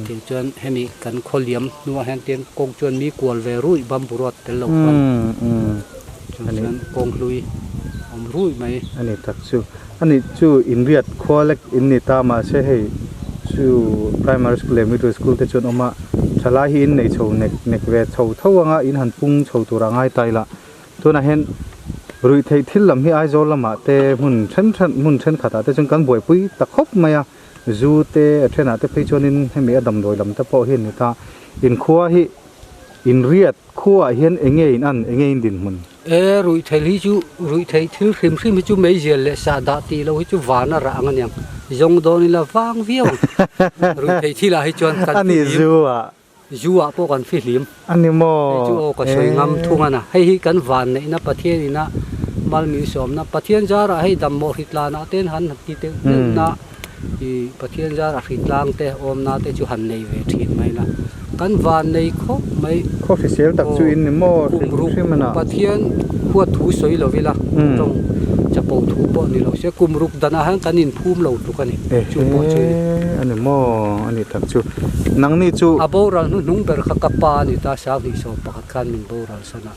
Speaker 5: Tin chuan hemi kan khaw liam hnuah hian tin kawng chuan mi kual ve ruih bamboo road tel lo khan chuan chuan kawng hlui awm ruih mai.
Speaker 2: A ni tak chu. Ani chu inriat khua lek in ni ta mahse hei chu primary school leh middle school te chuan awm a, thalai hi in nei chho nek nek ve chho tho anga in han pung chho tur a ngai ta ila. Tunah hian ruih theih thil lam hi Aizawl lamah te hmun then then hmun thenkhatah te chuan kan buaipui ta khawp mai a, zu te a thenah te phei chuanin hemi a damdawi lam te pawh hi an ni ta. Inkhua hi inriat khuaah hian enge in an enge in dinhmun?
Speaker 5: E, ruihtheih hi chu, ruihtheih thil hrim hrim hi chu meizial leh sah dah tih loh hi chu van a rah ang aniang, zawng dawn ila vang viau ang. Ruihtheih thil ah hi chuan kan fihlim.
Speaker 2: Ani zu ah.
Speaker 5: Zu ah pawh kan fihlim.
Speaker 2: Ani maw?
Speaker 5: Hei chu aw ka sawi ngam thung a na. Hei hi kan van neihna Pathian ina mal min sawmna, Pathian zarah hei dammawh hritlan ah ten han ti deuh deuh na. I Pathian zar a hritlang te awmna te chu han nei ve thin mai la, kan van nei khawp mai.
Speaker 2: Khaw hrisel tak chu in ni maw hrim hrim a na.
Speaker 5: Pathian huat thu sawi lo ila, tawng chapo thu pawh ni lo se, kum ruk danah hian kan inphum lo tluk a ni, chu pawh chu ni.
Speaker 2: Ehe, a ni maw, a ni tak chu. Nangni chu.
Speaker 5: A boral hnuhnung ber kha ka pa a ni ta, Sanghnih sawm pakhat khan min boral san a.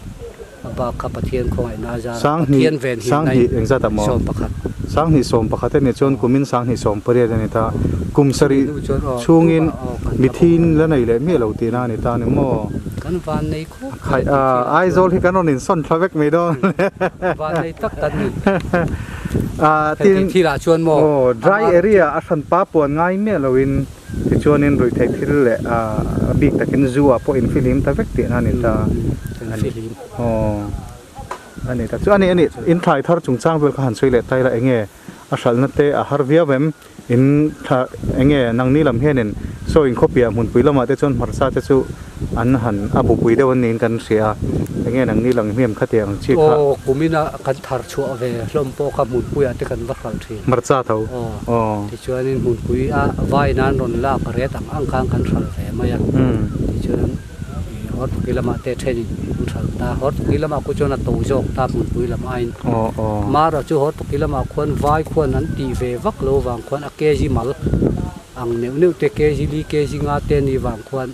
Speaker 5: A bak kha Pathian khawngaihna a zar a, Pathian ven hi
Speaker 2: Sanghnih engzat ah maw?
Speaker 5: 11.
Speaker 2: Sanghnih 11 a nih chuan kumin sanghnih 18 a ni ta. Kum sarih chhungin mithiin la nei leh miah lo tihna a ni ta a ni maw?
Speaker 5: Kan van nei khawp
Speaker 2: mai. Aizawl hi kan rawn insawn thla vek mai dawn.
Speaker 5: Van nei tak kan ni. Heti thilah chuan maw?
Speaker 2: Aw, dry area a hran pa puan ngai miah loin Tichuanin ruihtheih thil leh a bik takin zu ah pawh infihlim ta vek tihna a ni ta. Aw a ni ta chu a ni a ni in thlai thar chungchang vel kha han sawi leh ta ila enge a hralhna te a har viau em in thla enge nangni lam hianin saw inkhawpiah hmunpui lamah te chuan hmarcha te chu an han a bupui deuh an niin kan hria a enge nangni lang hmiam khatiang ang chi kha.
Speaker 5: Aw kumina kan thar chhuah ve hlawm pawh kha hmunpuiah te kan va hralh thin.
Speaker 2: Hmarcha tho.
Speaker 5: Aw. Tichuanin hmunpui a vai nan rawn lak ret ang ang khan kan hralh ve mai a. Tichuan Hortuki lamah te thenin an hralh ta. Hortuki lamah khu chuan a to zawk ta hmunpui lam aiin. Mara chu Hortuki lamah khuan vai khuan an tih ve vak lo vang khuan a kg mal ang neuh neuh te kg li kg nga te ni vang khuan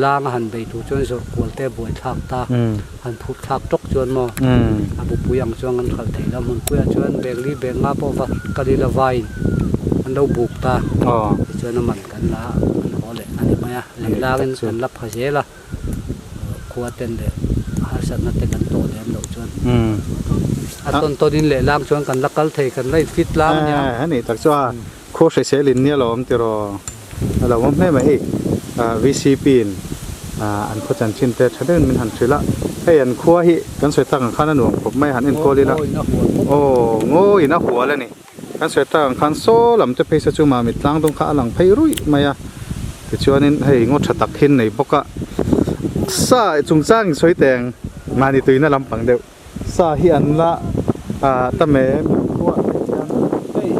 Speaker 5: lang a han bei tur chuan zawrh kual te buai thlak ta. Han phurh thlak tawk chuan maw a bupui ang chuan kan hralh thei lo. Hmunpuiah chuan bag li bag nga pawh va kal ila vaiin an lo buk ta. Tichuan a man kan la kan haw leh a ni mai a. Leh langin kan la pha zel a, khua ten leh harsatna te kan tawh lem loh chuan a tawn tawnin leh lang chuan kan la kal thei kan la in fit tlang a nia.
Speaker 2: A nih tak chu a khaw hrisel in nia lo awm tiraw. A lo awm hle mai hei VCP in an khaw chanchin te tha deuhin min han hrilh a, hei an khua hi kan sawi tak ang khan a nuam khawp mai a han enkawl ila aw ngawiin a hual a ni kan sawi tak ang khan saw lam te phei se chu mamit tlang dawng kha a lang phei ruih mai a tichuanin hei ngaw tha tak hi an nei bawk a sa chungchang in sawi teng mahni tuina lampang deuh. Sa hi an la ta mai em?
Speaker 5: Hei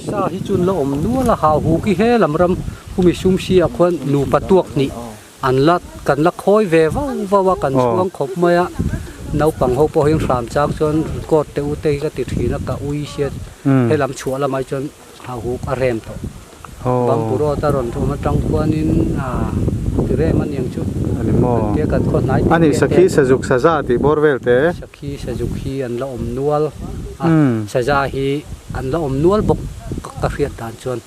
Speaker 5: sa hi chu an la awm nual a, hau huk hi he lam ram khumi sum si ah khuan nupa tuak hnih an la kan la khawi ve vau vau a kan chhuang khawp mai a, naupang ho pawh hi an hram chang chuan record te u te hi ka ti thin a ka ui sia he lam chhuah lamah hi chuan hau huk a rem tawh. Bamboo road a rawn tum atang khuanin a ti rem a niang chu.
Speaker 2: Ani maw?
Speaker 5: Kan tia kan khaw hnai
Speaker 2: Ani sakhi sazuk saza tih bawr vel te.
Speaker 5: Sakhi sazuk hi an la awm nual a, saza hi an la awm nual bawk ka hriat dan chuan.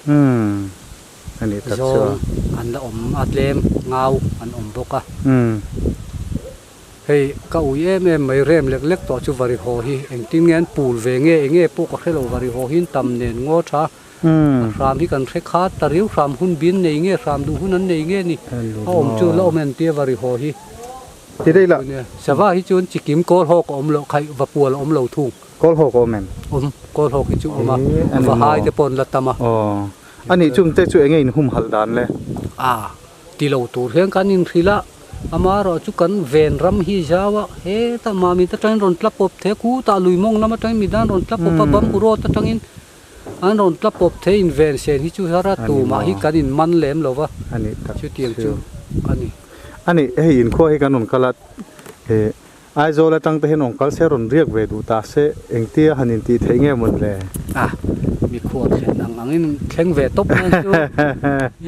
Speaker 2: Ani tak chu a.
Speaker 5: Zawng an la awm a tlem ngau an awm bawk a. Hei ka ui em em mai rem lek lek tawh chu varihaw hi engtin nge an pul ve nge enge pawh ka hre lo varihaw hi an tam nen ngaw tha. A hram hi kan hre kha ta riau hram hun bin nei nge hram duh hun an nei nge ni a awm chu la awm en tia varihaw hi.
Speaker 2: Ti dei la.
Speaker 5: Sava hi chuan chikim kawl hawk a awm loh kha vapual a awm lo thung.
Speaker 2: Kawl hawk a awm em?
Speaker 5: Awm, kawl hawk hi chu awm a, vahai te pawh an la tam a.
Speaker 2: Aw, a nih chung te chu enge in humhalh dan le?
Speaker 5: A, ti lo tur hian kan inhrilh a, amaherawh chu kan ven ram hi zau a, hetah mah mit atangin rawn tla pawp thei a, khutah lui mawng lam atangin midan rawn tla pawp a, bamboo road atangin an rawn tla pawp thei in ven sen hi chu hara tumah hi kan in man lem lo va, chutiang chu a ni.
Speaker 2: A nih, hei inkhua hi kan rawn kal a, he Aizawl atang te hian rawn kal se rawn riak ve duh ta se engtia han intih theih nge mawn le?
Speaker 5: A, mikhual thlen ang angin thleng ve tawp mai chu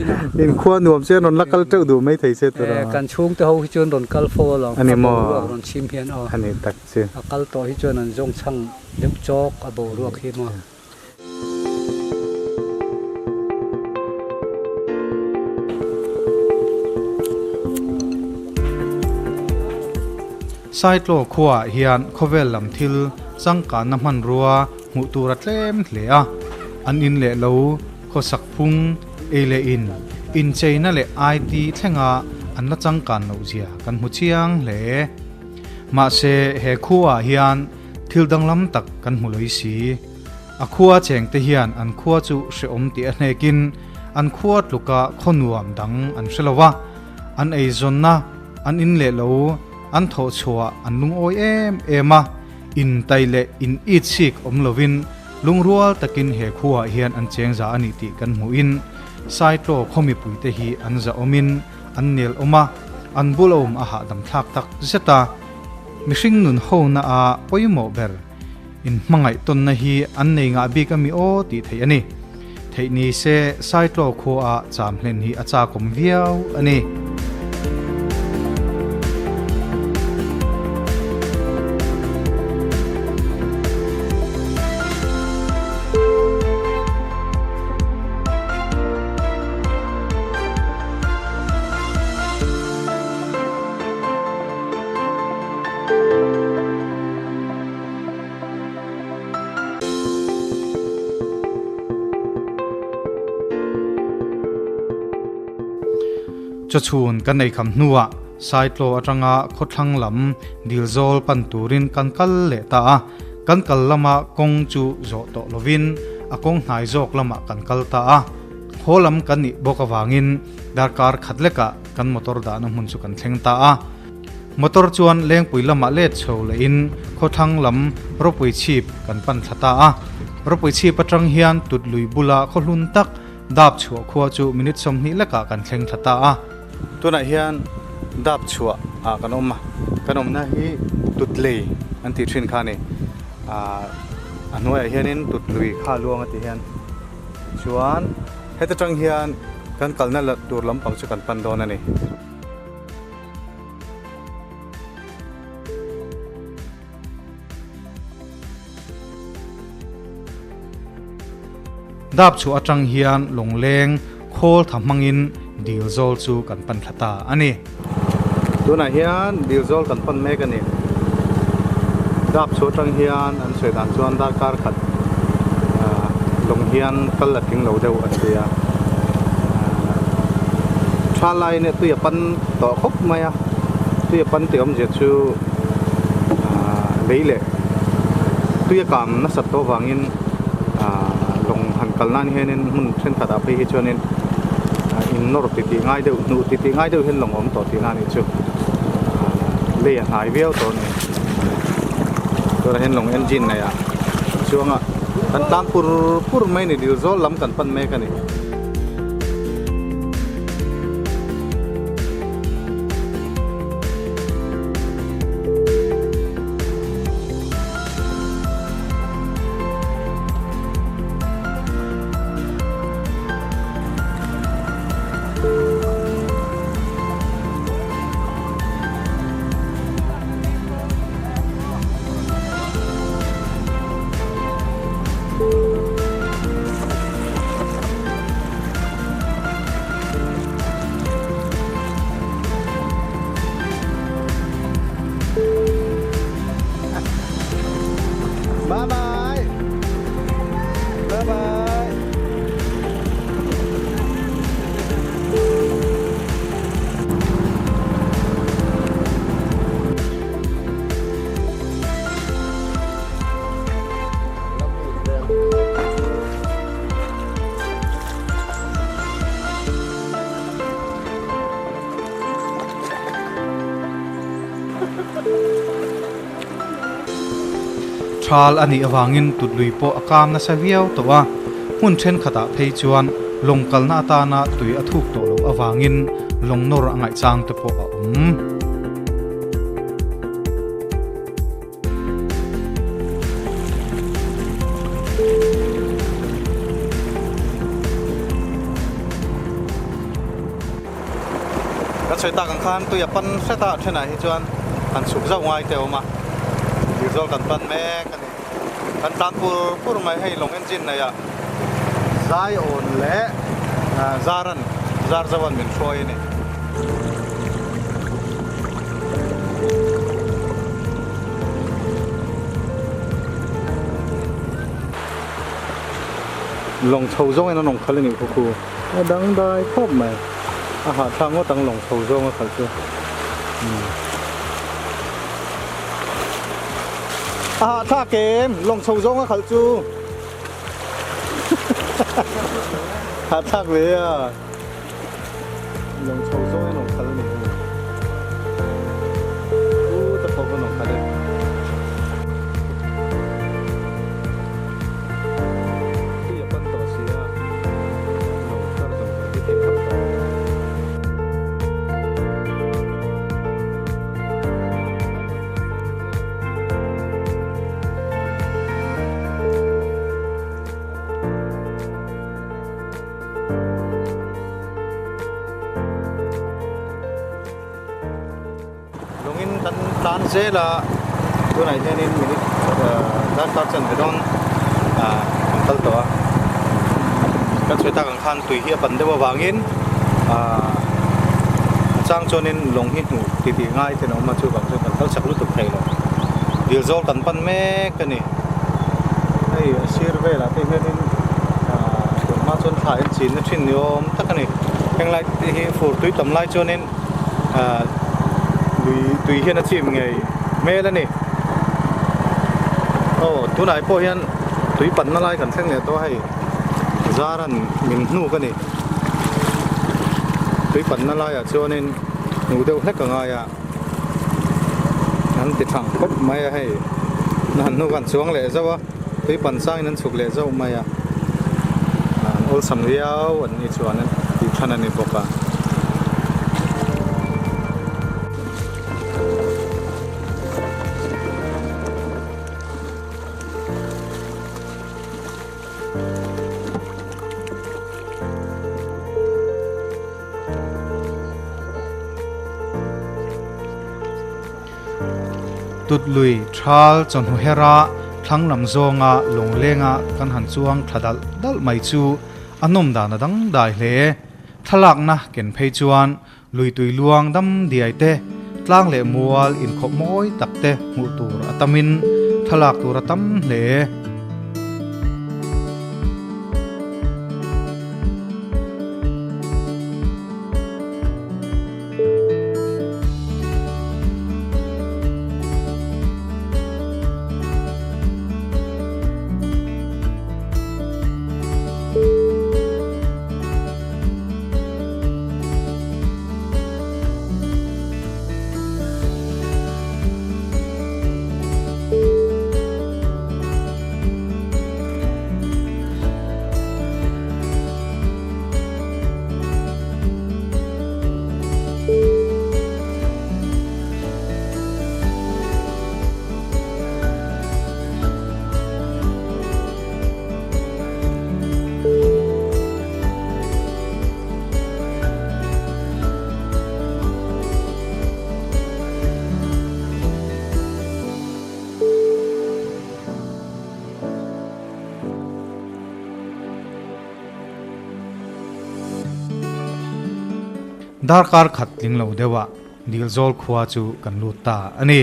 Speaker 5: inah.
Speaker 2: Inkhua nuam che rawn la kal teuh duh mai thei che tura.
Speaker 5: E, kan chhungte ho hi chuan rawn kal fo alawm.
Speaker 2: A ni maw?
Speaker 5: A boruak rawn chhim hian aw.
Speaker 2: A ni tak che.
Speaker 5: A kal tawh hi chuan an zawng chhang deuh chawk a boruak hi maw.
Speaker 1: Saitlaw khuaah hian khawvel lam thil changkanna hmanrua hmuh tur a tlem hle a, an in leh lo, khawsak phung, ei leh in, incheina leh IT thlenga an la changkan loh zia kan hmu chiang hle. Mahse he khuaah hian Thil danglam tak kan hmu loi si. A khua chengte hian an khua chu hrehawm tih a hnekin an khua tluka khaw nuam dang an hre lo a, an eizawnna, an in leh lo, an thawh chhuah an lungawi em em a, in tai leh in it chik awm lovin lungrual takin he khuaah hian an cheng za a ni tih kan hmuhin Saitlaw khaw mipuite hi an zahawmin an nel awm a, an bul a awm a hahdam thlak tak zet a. Mihring nun hona a pawimawh ber in hmangaih tawnna hi an nei ngah bik ami aw tih theih a ni. Theih ni se Saitlaw khua ah cham hlen hi a chakawm viau a ni. Chawchhun kan ei kham hnuah Saitlaw atanga khawthlang lam Dilzawl pan turin kan kal leh ta a, kan kal lama kawng chu zawh tawh lovin a kawng hnai zawk lamah kan kal ta a, haw lam kan nih bawk avangin darkar khat lekah Kan motor dahna hmun chu kan thleng ta a, motor chuan Lengpui lamah let chho lehin khawthlang lam Rawpui chhip kan pan thla ta a. Rawpui chhip atang hian tut lui bula khaw hlun tak dap chhuah khua chu minute 20 lekah kan thleng thla ta a.
Speaker 2: Tunah hian dap chhuah ah kan awm a, kan awmna hi tut lei an tih thin kha a ni. A hnuaiah hianin tut lui kha luang a tih hian chuan Heta tang hian kan kalna la tur lampang chu kan pan dawn a ni.
Speaker 1: Dap chhuah atang hian lawngleng khawl tha hmangin dil zawl chu kan pan thla ta a ni.
Speaker 2: Tunah hian dil zawl kan pan mek a ni. Dap chhuah atang hian an sawi dan chuan darkar khat lawng hian kal a tling lo deuh an ti a. Tha lai nia tui a pan tawh khawp mai a, tui a pan tih awmzia chu lei leh tui a kam nasat tawh avangin lawng han kal nan hianin hmun thenkhatah phei hi chuanin in nawr ti tih ngai deuh hnuh ti tih ngai deuh hian lawng awm tawh tihna a nih chu lei a hnai viau tawh a ni tunah hian lawng engine nei ah chuanga kan tlang pur pur mai a ni dil zawl lam kan pan mek a ni.
Speaker 1: Thal a nih avangin tutlui pawh a kam nasa viau tawh a, hmun thenkhatah phei chuan lawng kalna atana tui a thuk tawh loh avangin lawng nawr a ngaihchang te pawh a awm.
Speaker 2: Kan sawi tak ang khan tui a pan hret a, thenah hi chuan han chhuk zauh ngai te a awm a, Dizol kan pan mek a ni. Kan tlan pur pur mai hei lawng engine nei a Zion leh Zaran Zarzoan min hruai a ni. Lawng chho zawngin an awm khalh a nih khu khu. A dangdai khawp mai. A hahthlak ngawt ang lawng chho zawng a khalh chu. A hahthlak em lawng chho zawng a khalh chu. Hahthlak ve a. Lawng chho zawngin awm khalh a ni hei. U ta pawh an awm khalh e. Tui a pan tawh si a, lawng kar zawng zawng hi thei hauh tawh. Lungin kan tlan zel a, tunah hianin minute darkar chanve dawn kan kal tawh a, kan sawi tak ang khan tui hi a pan deuh avangin a chang chuanin lawng hi hmuh ti tih ngai ten a awm a, chuvang chuan kan kal chak lutuk thei lo, dil zawl kan pan mek a ni, hei a sir velah te hianin tunhma chuan thla en chin na thin ni awm tak a ni, henglai te hi fur tui tam lai chuanin. ah lui tui hian a chim ngei hmel a ni aw tunah pawh hian tui panna lai kan thleng leh tawh a hei zaran min hnuk a ni tui panna laiah chuanin hnuh deuh hlek a ngai a an ti thang khawp mai a hei an hnuk an chuang leh zauh a tui pan sangin an chhuk leh zauh mai a an awlsam viau an ni chuan an tih than a ni bawk a.
Speaker 1: Tutlui thal chawhnu hera thlang lam zawnga lawnglenga kan han chuang thla dalh dalh mai chu a nawm dan a dangdai hle. Thlalakna ken phei chuan lui tui luang dam diai te, tlang leh mual inkhawp mawi tak te hmuh tur a tamin thlalak tur a tam hle. Darkar khat tling lo deuhah Dilzawl khua chu kan lut ta a ni.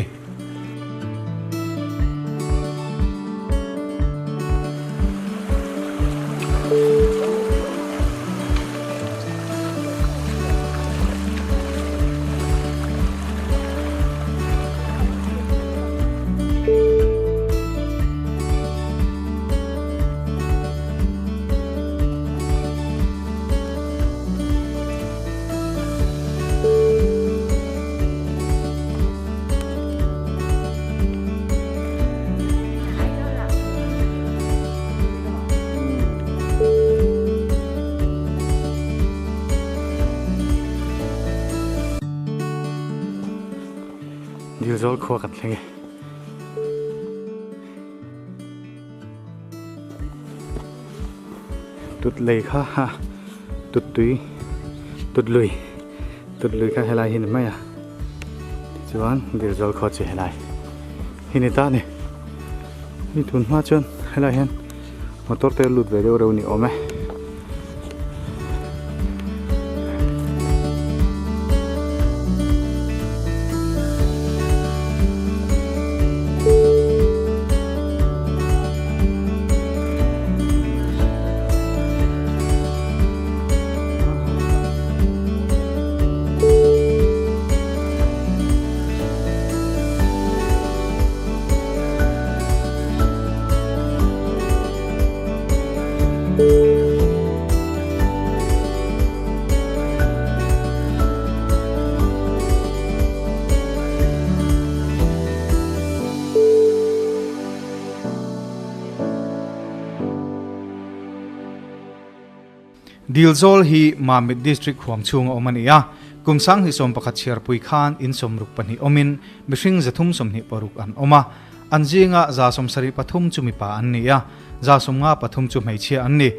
Speaker 2: Dilzawl khua kan thleng e. Tut lei kha ha tut tui tut lui tut lui kha helai hi ni mai a tichuan Dilzawl khua chu helai hi ni ta a ni. Hei tun hma chuan helai hian motor te lut ve deuh reuh ni awm e.
Speaker 1: Dilzawl hi Mamit District huam chhunga awm a ni a, kum sanghnih sawmpakhat chhiarpui khan in sawmruk pahnih awmin mihring zathum sawmhnih paruk an awm a. An zinga 73 chu mipa an ni a, 53 chu hmeichhia an ni.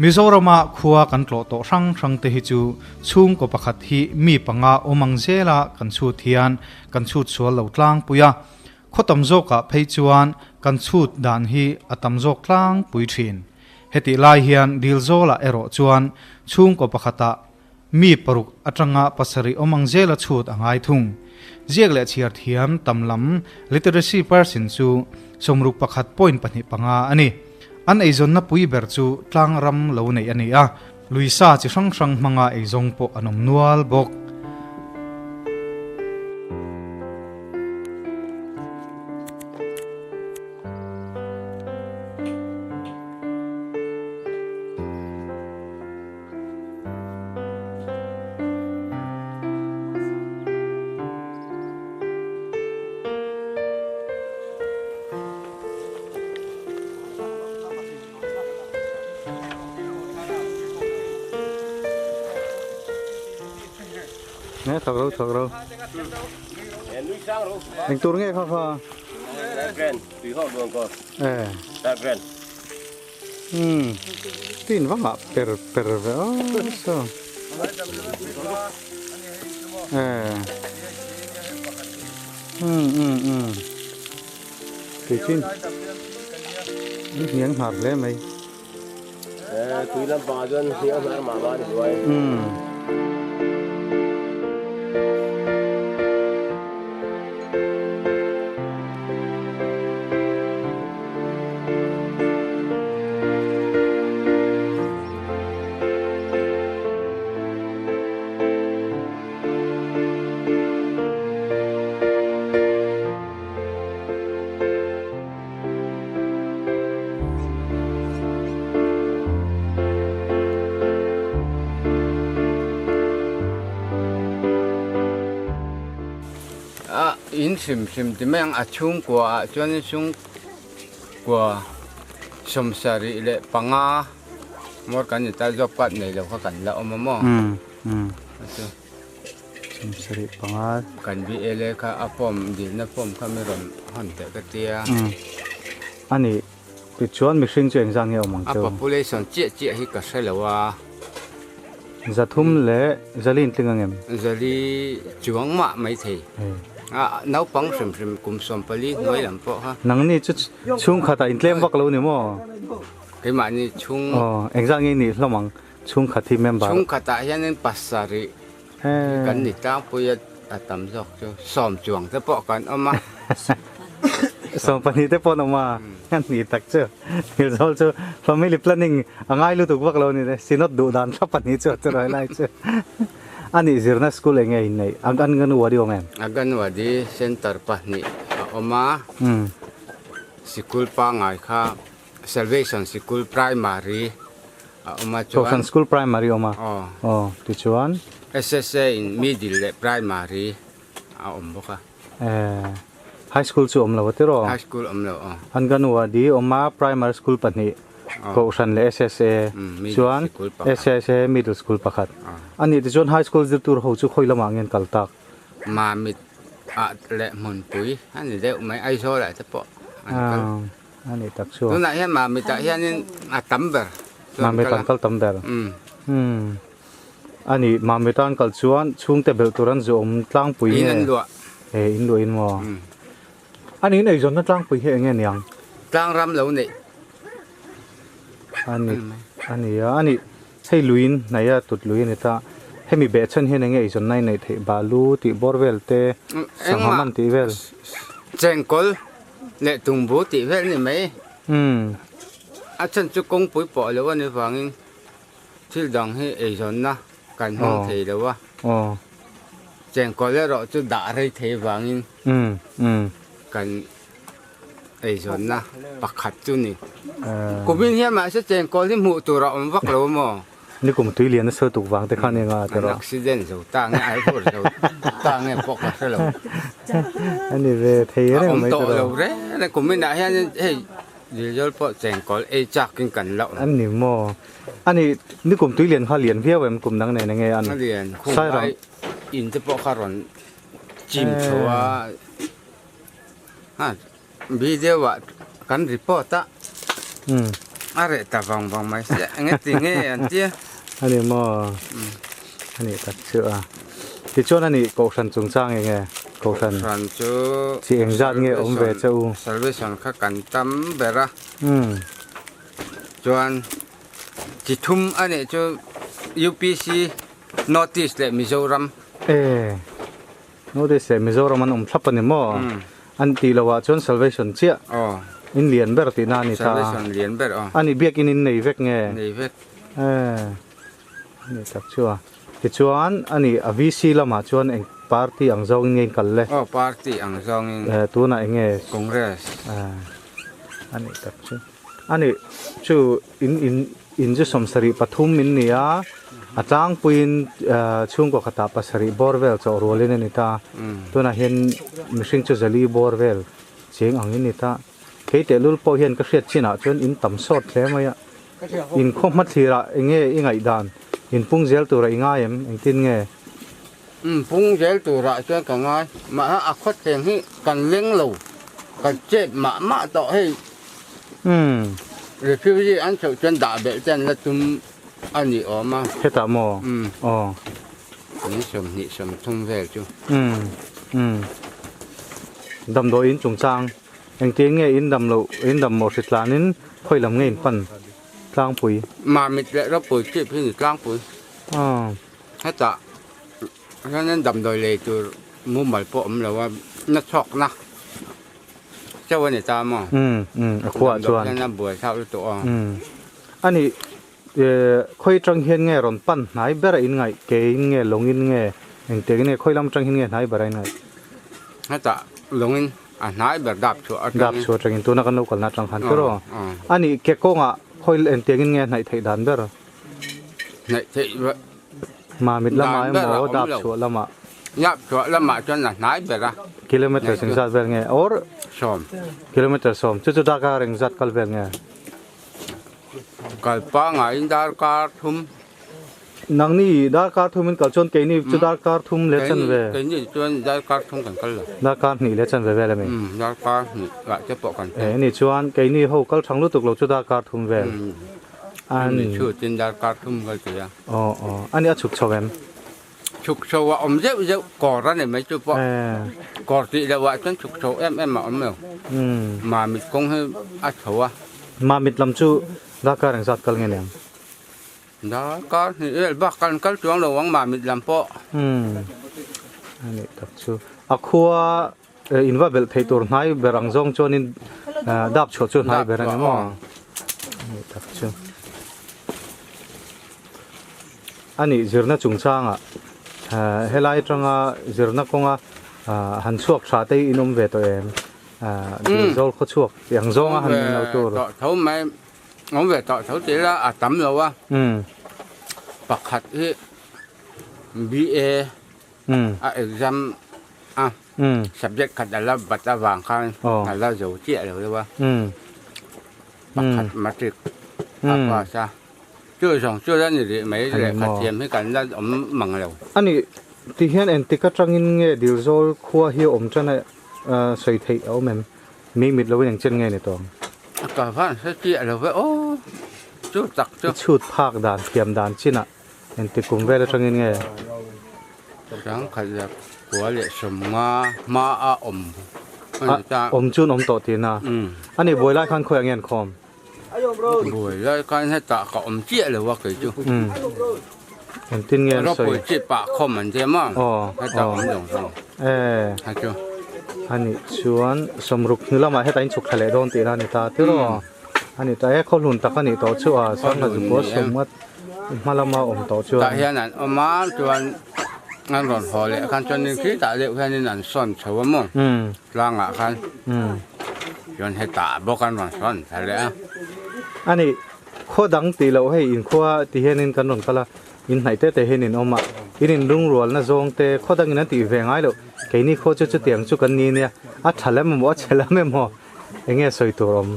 Speaker 1: Mizorama khua kan tlawh tawh hrang hrang te hi chu chhungkaw pakhat hi mi panga awm ang zela kan chhut hian kan chhut sual lo tlangpui a, khaw tam zawkah phei chuan kan chhut dan hi a tam zawk tlangpui thin. Hetih lai hian Dilzawlah erawh chuan chhungkaw pakhatah Mi paruk atanga pasarih awm ang zela chhut a ngai thung. Ziak leh chhiar thiam tam lam literacy percent chu 61 point pahnih panga a ni. An eizawnna pui ber chu tlang ram lo neih a ni a, luisa chi hrang hrang hmanga eizawng pawh an awm nual bawk.
Speaker 2: Nge thawk ro thawk ro. Eng tur nge kha kha? Eh. Umm tin vang ah per per ve aw saw eh umm umm umm tui chin hniang hnar hle mai
Speaker 6: eh tui lampang ah chuan hniang hnar mah mah a ni duai
Speaker 2: umm.
Speaker 7: A in hrim hrim ti mai ang a chhungkua ah chuan in chhungkua sawmsarih leh panga mawr kan ni ta job card nei lo kha kan la awm a maw chu
Speaker 2: sawmsarih panga
Speaker 7: kan BLA kha a form dilna form kha mi rawn hawn teh ka tia
Speaker 2: a ni tichuan mihring chu engzah nge awm ang
Speaker 7: a population chiah chiah hi ka hre lo a.
Speaker 2: Zathum leh Zali in tling angem?
Speaker 7: Zali chuang mah maithei. A naupang hrim hrim kum sawmpali hnuai lam pawh kha.
Speaker 2: Nangni chu chhungkhatah in tlem vak lo ni maw?
Speaker 7: Keimahni chhung.
Speaker 2: Aw, engzah nge nih hlawm ang chhungkhat hi member?
Speaker 7: Chhungkhatah hianin pasarih kan ni tlangpui a, a tam zawk chu sawm chuang te pawh kan awm a.
Speaker 2: Sawm pahnih te pawh an awm a, a ni tak chu. Thil zawl chu family planning a ngai lutuk vak lo a ni le, synod duh dan thlap a ni chu a churaih lai chu. A nih zirna school eng nge in neih? Anganwadi awm em?
Speaker 7: Anganwadi center pahnih a awm a, sikul pangngai kha Salvation Sikul Primary a awm a chuan.
Speaker 2: Kohhran School Primary awm a?
Speaker 7: Aw.
Speaker 2: Aw, tichuan?
Speaker 7: SSA in Middle leh Primary a awm bawk a.
Speaker 2: Eh, High School chu awm lo a tiraw?
Speaker 7: High School awm lo aw.
Speaker 2: Anganwadi awm a, Primary School pahnih, Kohhran leh SSA, chuan SSA Middle School pakhat. A nih tichuan High School zirtur ho chu khawi lamah nge an kal tak?
Speaker 7: Mamit. Ah leh hmunpui a ni deuh mai Aizawl ah te pawh an kal.
Speaker 2: A nih tak chu.
Speaker 7: Tunah hian Mamit ah hianin a tam ber
Speaker 2: chuan Mamit an kal tam ber. Umm. A nih Mamit an kal chuan chhungte belh tur an zu awm tlangpui nge?
Speaker 7: In an luah.
Speaker 2: E in luah in maw? A nih in eizawnna tlangpui hi eng nge niang?
Speaker 7: Tlangram lo neih.
Speaker 2: A ni a ni a a nih hei luiin hnaih a tut lui a ni ta. Hemi behchhan hian eng nge eizawnna in neih theih balu tih bawr vel te sangha man tih vel.
Speaker 7: Chengkawl leh tumbu tih vel ni mai. A chhan chu kawngpui pawh lo a ni vangin thil dang hi eizawnna kan hmang thei lo a. Chengkawl erawh chu dah rei thei vangin kan eizawnna pakhat chu ni. Kumin hian mahse chengkawl hi hmuh tur a awm vak lo maw?
Speaker 2: Ni kum tui lian nasa tuk vang te khan eng a
Speaker 7: tawrh a. An accident zo ta nge ai hur zo ta nge pawh ka hre lo.
Speaker 2: A ni ve thei reng mai
Speaker 7: tawrh a. Awm tawh lo reng reng kumin ah hian hei Dilzawl pawh chengkawl ei chak in kan loh.
Speaker 2: An ni maw? A ni ni kum tui lian kha lian viau em kum dang nen enge an?
Speaker 7: A lian khung lai in te pawh kha rawn chim chho a. Ha video ah kan report a a reh ta vang vang mai sia eng nge ti nge an tia
Speaker 2: a ni maw a nih tak chu a tichuan a nih kohhran chungchang eng nge kohhran
Speaker 7: kohhran chu
Speaker 2: chi eng zat nge awm ve che u
Speaker 7: salvation kha kan tam ber a chuan chi thum a nih chu UPC North East leh Mizoram
Speaker 2: e Notice leh Mizoram an awm thlap a ni maw? An tih loh ah chuan Salvation chiah in lian ber tihna a ni ta.
Speaker 7: Salvation lian ber aw.
Speaker 2: A nih biakin in nei vek nge?
Speaker 7: Nei vek.
Speaker 2: Eh a nih tak chu a. Tichuan a nih a VC lamah chuan eng party ang zawngin nge in kal le?
Speaker 7: Aw party ang zawngin.
Speaker 2: Eh tunah eng nge?
Speaker 7: Congress.
Speaker 2: Eh a nih tak chu. A nih chu in in in chu sawmsarih pathum in ni a, a tlangpuiin chhungkaw khatah pasarih bawr vel chawh rualin a ni ta. Tunah hian mihring chu zali bawr vel cheng ang in ni ta. Kei tehlul pawh hian ka hriat chinah chuan in tam sawt hle mai a. In khaw hmathlirah eng nge i ngaihdan? In pung zel turah i ngai em? Engtin nge?
Speaker 7: Pung zel turah chuan ka ngai. Mahse a khawthleng hi kan leng lo, kan chet mah mah tawh hei. Refugee an chhoh chuan dah belh te an la tum a ni awm a.
Speaker 2: Hetah maw? Aw.
Speaker 7: In 20 30 vel chu.
Speaker 2: Damdawi in chungchang engtin nge in dam loh in dam mawh hrit tlanin khawi lam nge in pan tlangpui?
Speaker 7: Mamit leh ropui chip hi ni tlangpui.
Speaker 2: Aw.
Speaker 7: Hetah hianin damdawi lei tur mumal pawh awm lo a, na chhawkna chauh a ni ta maw?
Speaker 2: Umm umm a khuaah chuan.
Speaker 7: Damdawi hian a buai thlak lutuk aw.
Speaker 2: Umm a nih khawi atang hian nge rawn pan hnai ber a in ngaih? Ke in nge lawng in nge engtiang in nge khawi lam atang hian nge hnai ber a in ngaih?
Speaker 7: Hetah lawng in a hnai ber dap chhuah atangin.
Speaker 2: Dap chhuah atangin tuna kan lo kalna atang khan kher aw. A nih ke kawngah khawi engtiang in nge hnaih theih dan ber?
Speaker 7: Hnaih theih
Speaker 2: Mamit lamah emaw dap chhuah lamah.
Speaker 7: Dap chhuah lamah chuan a hnai ber a.
Speaker 2: Kilometer engzat vel nge or?
Speaker 7: 10.
Speaker 2: Kilometer 10. Chu chu darkar engzat kal vel nge?
Speaker 7: Kal pangaiin darkar thum.
Speaker 2: Nangni darkar thum in kal chuan keini chu darkar thum leh chanve.
Speaker 7: Keini chuan darkar thum kan kal lo.
Speaker 2: Darkar hnih leh chanve vel a mi?
Speaker 7: Umm darkar hnih lah te pawh kan
Speaker 2: kal. Ani chuan keini ho kal thang lutuk lo chu darkar thum vel.
Speaker 7: Ani chu tin darkar thum kal ti a.
Speaker 2: Aw aw ani a chhuk chho em?
Speaker 7: Chhuk chho a awm zeuh zeuh kawr a ni mai chu pawh. Kawr tih loh ah chuan chhuk chho em em a awm lo. Mamit kawng hi a chho a.
Speaker 2: Mamit lam chu darkar engzat kal nge niang?
Speaker 7: Darkar hnih vel bak kan kal chuang lo ang Mamit lam pawh.
Speaker 2: Umm a nih tak chu. A khua in va belh theih tur hnai ber ang zawng chuanin dap chhuah chu hnai ber a ni maw? A nih tak chu. A nih zirna chungchangah helai atanga zirna kawnga han chhuak tha te hi in awm ve tawh em? Zawl khaw chhuak ang zawnga han in lo tur.
Speaker 7: Tawh tho mai. Awm ve tawh tho tih ila a tam lo a, pakhat hi BA a exam a, subject khat a la bat avang khan a la zo chiah lo deuh a, pakhat matric a pass a, chu zawng chu la ni rih mai lehkha thiam hi kan la awm mang lo.
Speaker 2: A ni. Ti hian engtik atangin nge Dilzawl khua hi a awm tan a sawi theih a awm em? Mi mit loin eng chen nge ni tawh ang?
Speaker 7: Ka van hre chiah lo ve aw, chu tak chu.
Speaker 2: I chhut phak dan, thiam dan chinah engtik kum vel atangin nge?
Speaker 7: Sangkhat leh kua leh sawmnga hma a awm a ni ta.
Speaker 2: Awm chuan awm tawh tihna. A nih buai lai khan khawiah nge an khawm?
Speaker 7: Buai lai khan hetah ka awm chiah lo a kei chu.
Speaker 2: Engtin nge an sawi?
Speaker 7: Ropui chi pah khawm an tia maw? Hetah awm zawng zawng. Ha chu.
Speaker 2: A nih chuan sawmruk hnu lamah hetah in chhuk thla leh dawn tihna a ni ta tiraw? A ni ta e, khawhlun tak a nih tawh chu a, Sangha zukua sawmngat hma lama awm tawh chuan.
Speaker 7: Tah hian an awm a, chuan an rawn haw leh khan chuanin khitah deuh hianin an sawn chho a maw? Tlangah khan chuan hetah bawk an rawn sawn thla leh a.
Speaker 2: A nih, khaw dang tih loh hei inkhua ti hianin kan rawn kal a, in hnaih te te hian in awm a, in inrungrualna zawng te khaw dangin an tih ve ngai loh, keini khaw chu chutiang chu kan ni nia, a tha lem emaw a chhe lam emaw eng nge sawi tur awm?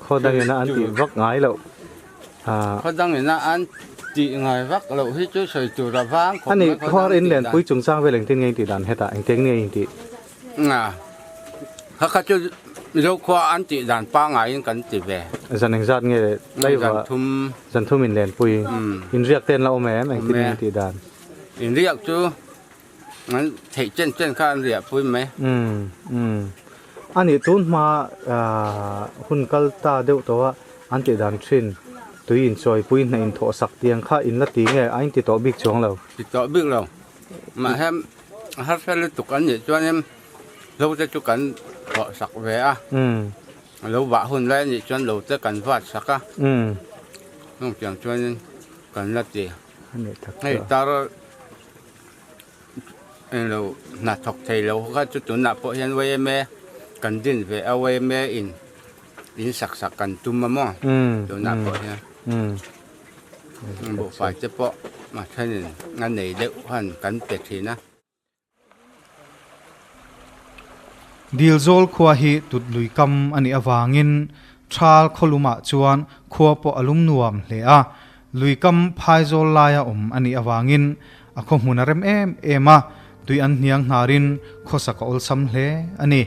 Speaker 2: Khaw dangin an tih vak ngai loh.
Speaker 7: Khaw dangin an tih ngai vak loh hi chu sawi tur a vang
Speaker 2: khawp mai. Ani khaw in len pui chungchang vel engtin nge in tih dan hetah engtin nge in tih?
Speaker 7: Kha kha chu Zokhua an tih dan pangaiin kan ti ve.
Speaker 2: Zan engzat nge tlaiva
Speaker 7: Zan thum.
Speaker 2: Zan thum in len pui. In riak te an la awm em engtin nge in tih dan?
Speaker 7: In riak chu an theih chen chen kha an riah pui mai.
Speaker 2: Ani tun hma hun kal ta deuh tawh a an tih dan thin tui in chawi pui hna in thawh sak tiang kha in la ti nge a in ti tawh bik chuang lo.
Speaker 7: Ti tawh bik lo. Mahse harsa lutuk an nih chuanin lo te chu kan thawh sak ve a. Lo vah hun lai a nih chuan lo te kan vat sak a. Chung tiang chuanin kan la ti. Hei tar Englo hna thawk thei lo kha chu tunah pawh hian YMA kan din ve a YMA in in sak sak kan tum a maw tunah pawh hian buhfai te pawh a thenin a nei deuh han kan pe thin a.
Speaker 1: Dilzawl khua hi tut lui kam a nih avangin Thal khawlumah chuan khua pawh a lum nuam hle a, lui kam phaizawl laia awm a nih avangin a khaw hmun a rem em em a, tui an hniang hnarin khawsak a awlsam hle a ni.